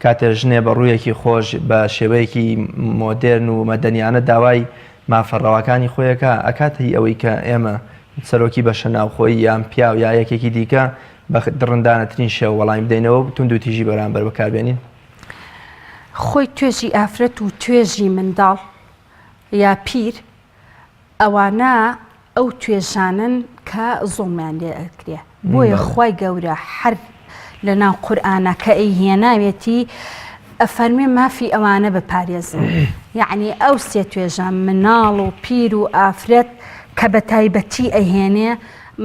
کاتێ ژنێ بە ڕوویەکی خۆش بە شێوەیەکی مۆدێرن و مەدەنیانە داوای مافە ڕەواکانی خۆیەکە ئەکات هی ئەوەی کە ئێمە سەرۆکی بەشە ناوخۆیی یان پیاو یا یەکێکی دیکە بە دڕندانەترین شێوە وەڵامی بدەینەوە و توندوتیژی بەرامبەر بەکاربێنین؟ خۆی توێژی ئافرەت و توێژی منداڵ یا پیر ئەوانە ئەو توێژانەن کە زوڵمیان لێ ئەکرێ بۆیە خوای گەورە حەر لە ناو قورئانە کە ئەیهێناوێتی ئەفەرمێ مافی ئەوانە بپارێزن یعنی ئەو سێ توێژە مناڵ و پیر و ئافرەت کە بە تایبەتی ئەهێنێ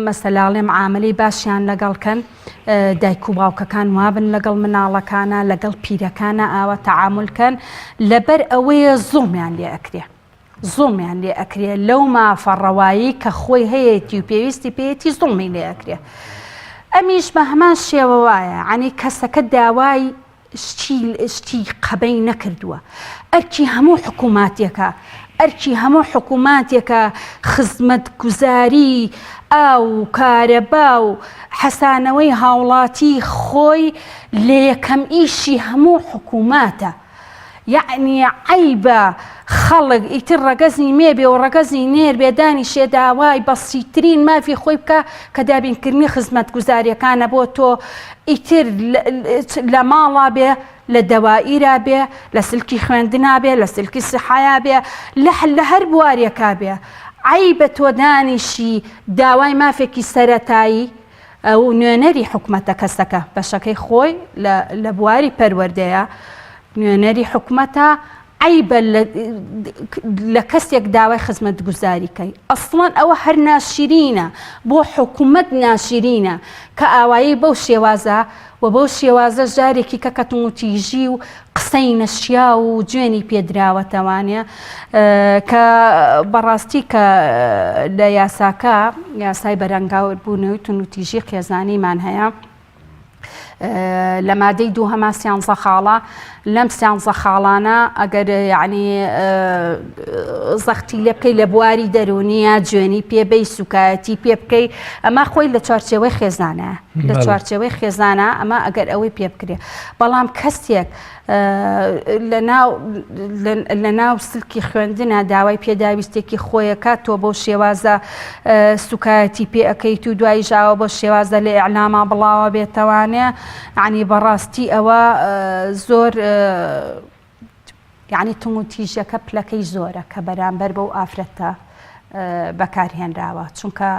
مەسەلاڵێ معاملەی باشیان لەگەڵ کەن دایک و باوکەکان وابن لەگەڵ مناڵەکانە لەگەڵ پیرەکانە ئاوا تەعامل کەن لەبەر ئەوەیە زوڵمیان لێ ئەکرێ زوڵمیان لێ ئەکرێ لەو مافە ڕەوایی کە خۆی هەیەتی و پێویستی پێیەتی زوڵمی لێ ئەکرێ ئەمیش بە هەمان شێوە وایە عنی کەسەکە داوای شتی شتی قەبەی نەکردووە ئەرکی هەموو حکووماتێکە ئەرکی هەموو حکووماتێکە خزمەت گوزاری ئاو و کارەبا و حەسانەوەی هاوڵاتی خۆی لە یەکەم ئیشی هەموو حکووماتە یەعنی عەیبە خەڵک ئیتر ڕەگەزی مێ بێ و ڕەگەزی نێر بێ دانیشێ داوای بەسیترین مافی خۆی بکا کە دابینکردنی خزمەتگوزاریەکانە بۆ تۆ ئیتر لە ماڵا بێ لە دەوائیرا بێ لە سلکی خوێندنا بێ لە سلکی سحایا بێ لە لە هەر بوارێکا بێ عەیبە تۆ دانیشی داوای مافێکی سەرەتایی ئەو نوێنەری حکومەتە کەسەکە بەشەکەی خۆی لە بواری پەروەردەیە نوێنەری حکومەتە عەیبە لە کەسێک داوای خزمەتگوزاری کەی ئەسڵەن ئەوە هەر ناشرینە بۆ حکومەت ناشرینە کە ئاوایی بەو شێوازە و بەو شێوازە جارێکی کە کەتوموتیژی و قسەی نەشیاو و جوێنی پێدراوەتەوانێ کە بەڕاستی کە لە یاساکە یاسای بەرەنگاوربوونەوەی توندوتیژی خێزانیمان هەیە لە مادەی دووهەما سیانزە خاڵە لەم سیانزە خاڵانە ئەگەر یعنی زەختی لێ بکەی لە بواری دەرونیە جوێنی پێبەی سوکایەتی پێ بکەی ئەمە خۆی لە چوارچێوەی خێزانە لە چوارچێوەی خێزانە ئەمە ئەگەر ئەوەی پێ بکرێ بەڵام کەسێک لە ناو سلکی خوێندنە داوای پێداویستێکی خۆیەکە تۆ بەو شێوازە سوکایەتی پێ ئەەکەیت و دوای ژاوە بۆ شێوازە لە ئەعلاما بڵاوە بێتەوانێ عنی بەڕاستی ئەوە زۆر یعنی توموتیژەکە پلەکەی زۆرە کە بەرامبەر بەو ئافرەتە. بەکارهێنراوە چونکە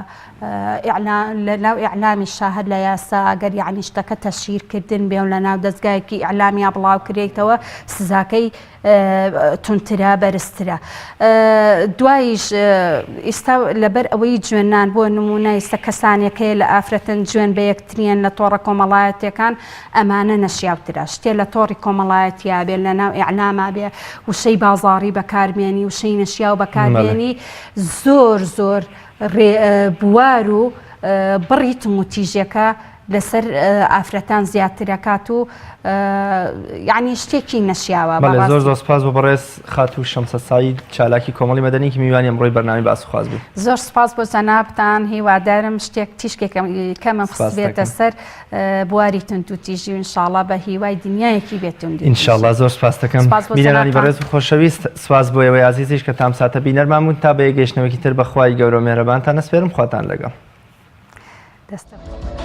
لەناو ئیعلامیشا هەر لە یاسا گەر یعنی شتەکە تەشهیرکردن بێ و لەناو دەزگایەکی ئیعلامیا بڵاو کرێتەوە سزاکەی تونترە بەرزترە دوایش ئیستا لەبەر ئەوەی جوێنان بۆ نمونە ئیستا کەسانێک هەیە لە ئافرەتن جوێن بە یەکتریان لە تۆڕە کۆمەڵایەتیەکان ئەمانە نەشیاوترە شتێ لە تۆڕی کۆمەڵایەتیا بێ لە ناو ئیعلاما بێ وشەی بازاڕی بەکاربێنی وشەی نەشیاو بەکاربێنی زۆر زۆر بوار و بڕی توندوتیژیەکە لەسەر ئافرەتان زیاترەکات و یعنی شتێکی نەشیاوە. بەڵێ زۆر زۆر سپاس بۆ بەڕێز خاتوو شەمسە سەعید چالاکی کۆمەڵی مەدەنی کە میوانی ئەمڕۆی بەرنامەی باس و خواست بوو. زۆر سپاس بۆ جەنابتان هیوادارم شتێک تیشکێکم کەمم خستبێتە سەر بواری توندوتیژی و انشاءاللە بە هیوای دنیایەکی بێ توندوتیژی. انشاءاللە زۆر سپاس دەکەم. سپاس بۆ بینەرانی جەنابتان. بەڕێز و خۆشەویست سپاس بۆ ئێوەی ئازیزیش کە تام ساتە بینەرمان بوون تا بە یەک گەیشتنەوەکی تر بە خوای گەورە و مێهرەبانتان ئەسپێرم خواتان لەگەڵ. دەستت.